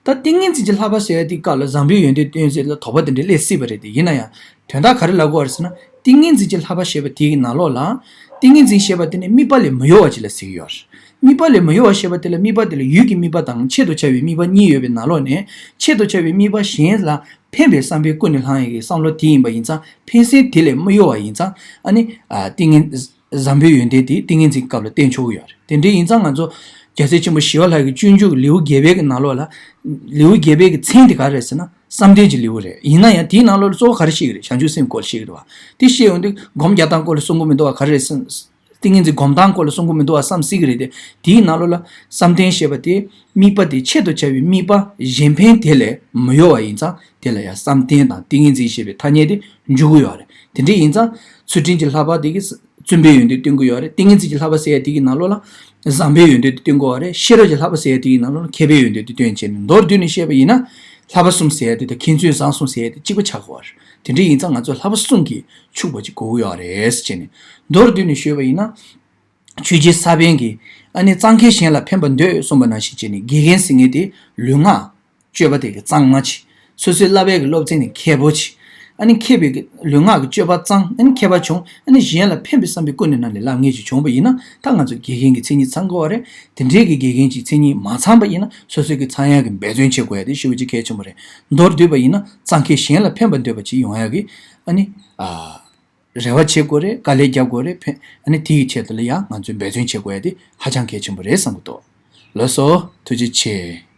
ད་ཏིང་ངེ་འཛིན་གྱི་བསླབ་པ་ཟེར་ཡ་དེའི་སྐབས་ལ་བཟང་པོའི་ཡོན་ཏན་སྟོན་ཟེར་ལ་དོགས་པ་དེ་འདྲ་སླེབས་སྲིད་པ་རེད་དེ། ཡིན་ན་ཡང་དོན་དག་ག་རེ་ལབ་དགོས་པ་རེད་ཟེར་ན། ཏིང་ངེ་འཛིན་གྱི་བསླབ་པ་ཞེས་པ་དེ་གི་ནང་ལོགས་ལ། ཏིང་ངེ་འཛིན་ཞེས་པ་དེ་ནི་དམིགས་པ་ལས་མི་གཡོ་བ་ཅིག་ལ་ཟེར་གྱི་ཡོད་རེད། དམིགས་པ་ལས་མི་གཡོ་བ་ཞེས་པ་དེ་ལ་དམིགས་པ་དེ་ལ་ཡུལ་གྱི་དམིགས་པ་དང་ཆེད་དུ་བྱ་བའི་དམིགས་པ་གཉིས་ཡོད་པའི་ནང་ལོགས་ནས། ཆེད་དུ་བྱ་བའི་དམིགས་པ་གཞན་ལ་ཕན་པའི་བསམ་པའི་ཀུན་ནས་བསླངས་ཡས་ཀྱི་བསམ་བློ་དེ་ཡིན་པ་ཡིན་ཙང་། ཕན་སེམས་དེ་ལས་མི་གཡོ་བ་ཡིན་ཙང་། ཨ་ནི། ཨ། ཏིང་ངེ་བཟང་པོའི་ཡོན་ཏན་དེ་ཏིང་ངེ་འཛིན་སྐབས་ལ་བསྟན་ཆོག་གི་ཡོད་རེད། དེ་འདྲ་ཡིན་ཙང་ང་ཚོ་རྒྱལ་སྲས་ཆེན་པོ་ཞི་བ་ལྷ་གི་སྤྱོད་འཇུག་ལེའུ་བརྒྱད་པའི་གི་ནང་ལོགས་ལ། ལེའུ་བརྒྱད་པའི་གི་མཚན་དེ་ག་རེ་རེད་ཟེར་ན། བསམ་གཏན་གྱི་ལེའུ་རེད། ཡིན་ན་ཡང་དེའི་ནང་ལོགས་ལ་གཙོ་བོ་ག་རེ་བཤད་ཀྱི་རེད། བྱང་ཆུབ་སེམས་སྐོར་བཤད་ཀྱི་རེད་བ། དེ་བཤད་ཡོང་དུས་སྒོམ་རྒྱག་སྟངས་སྐོར་ལ་གསུང་གི་མི་འདུག་བ། ག་རེ་རེད་ཟེར། ཏིང་ངེ་འཛིན་སྒོམ་སྟངས་སྐོར་ལ་གསུང་གི་མི་འདུག་བ་བསམ་སྲིད་ཀྱི་རེད་དེ། དེའི་ནང་ལོགས་ལ་བསམ་གཏན་ཞེས་པ་དེ་དམིགས་པ་དེ་ཆེད་དུ་བྱ་བའི་དམིགས་པ་གཞན་ཕན་དེ་ལས་མི་གཡོ་བ་ཡིན་ཙང་། དེ་ལ་ཡང་བསམ་གཏན་དང་ཏིང་ངེ་འཛིན་ཞེས་པའི་ཐ་སྙད་དེ་འཇུག་གི་ཡོད་རེད། དེ་འདྲ་ཡིན་ཙང་། ཚུལ་ཁྲིམས་ཀྱི་བསླབ་པ་དེ་གིས་བཙུན་པའི་ཡོན་ཏན་སྟོན་གྱི་ཡོད་རེད། ཏིང་ངེ་འཛིན་གྱི་བསླབ་པ་ཟེར་ཡ་དེ་གི་ནང་ལོགས་ལ་བཟང་པོའི་ཡོན་ཏན་དེ་སྟོན་གྱི་ཡོད་རེད། ཤེས་རབ་ཀྱི་བསླབ་པ་ཟེར་ཡ་དེ་གི་ནང་ལོགས་ལ་མཁས་པའི་ཡོན་ཏན་དེ་སྟོན་བྱས་ནས། མདོར་བསྡུས་ནས་བཤད་པ་ཡིན་ན། བསླབ་པ་གསུམ་ཟེར་ཡ་དེ་དང་མཁས་བཙུན་བཟང་གསུམ་ཟེར་ཡ་དེ་གཅིག་པ་ཆགས་ཀྱི་ཡོད་རེད། དེ་འདྲ་ཡིན་ཙང་ང་ཚོ་བསླབ་པ་གསུམ་གྱིས་ཕྱུག་པ་ཅིག་དགོས་ཀྱི་ཡོད་རེད་ཟེར་བྱས་ནས། མདོར་བསྡུས་ནས་ཞུས་པ་ཡིན་ན། ཆོས་རྗེ་ས་པཎ་གྱིས། ཨ་ནི་གཙང་ཁེ་གཞན་ལ་ཕན་པར་འདོད་གསུངས་པ་ནང་བཞིན་བྱས་ནས། དགེ་རྒན་ཟེར་མཁན་དེ་ལུས་ངག་སྤྱོད་པ་དེ་གི་གཙང་མ་བྱེད། སོ་སོའི་བསླབ་པའི་གི་སློབ་ཚན་ནི་མཁས་པོ་བྱེད། ཨ་ནི་མཁས་པའི་གི་ལུས་ངག་གི་སྤྱོད་པ་གཙང་། ཨ་ནི་མཁས་པ་བྱུང་། ཨ་ནི་གཞན་ལ་ཕན་པའི་བསམ་པའི་ཀུན་ནས་ནང་ལས་བསླབ་མཁན་ཅིག་བྱུང་བ་ཡིན་ན། ད་ང་ཚོ་དགེ་རྒན་གྱི་མཚན་ཉིད་ཚང་དགོས་པ་རེད། དེ་འདྲའི་གི་དགེ་རྒན་གྱི་མཚན་ཉིད་མ་ཚང་པ་ཡིན་ན། སོ་སོའི་གི་ཚང་ཡག་གི་འབད་བརྩོན་བྱེད་དགོས་ཡ་དེ་ཞེ་པོ་ཅིག་གལ་ཆེན་པོ་རེད། མདོར་བསྡུས་པ་ཡིན་ན། གཙང་ཁེལ་གཞན་ལ་ཕན་པ་འདོད་པ་ཅིག་ཡོང་ཡག་གི་ཨ་ནི། ཨ། རེ་བ་བྱེད་དགོས་རེད། དཀའ་ལས་རྒྱབ་དགོས་རེད། ཕན། ཨ་ནི་དེ་ཡི་ཆེད་དུ་ལ་ཡང་ང་ཚོས་འབད་བརྩོན་བྱེད་དགོས་ཡ་དེ་ཧ་ཅང་གལ་ཆེན་པོ་རེད་བསམ་གྱི་འདུག་ལགས་སོ། ཐུགས་རྗེ་ཆེ།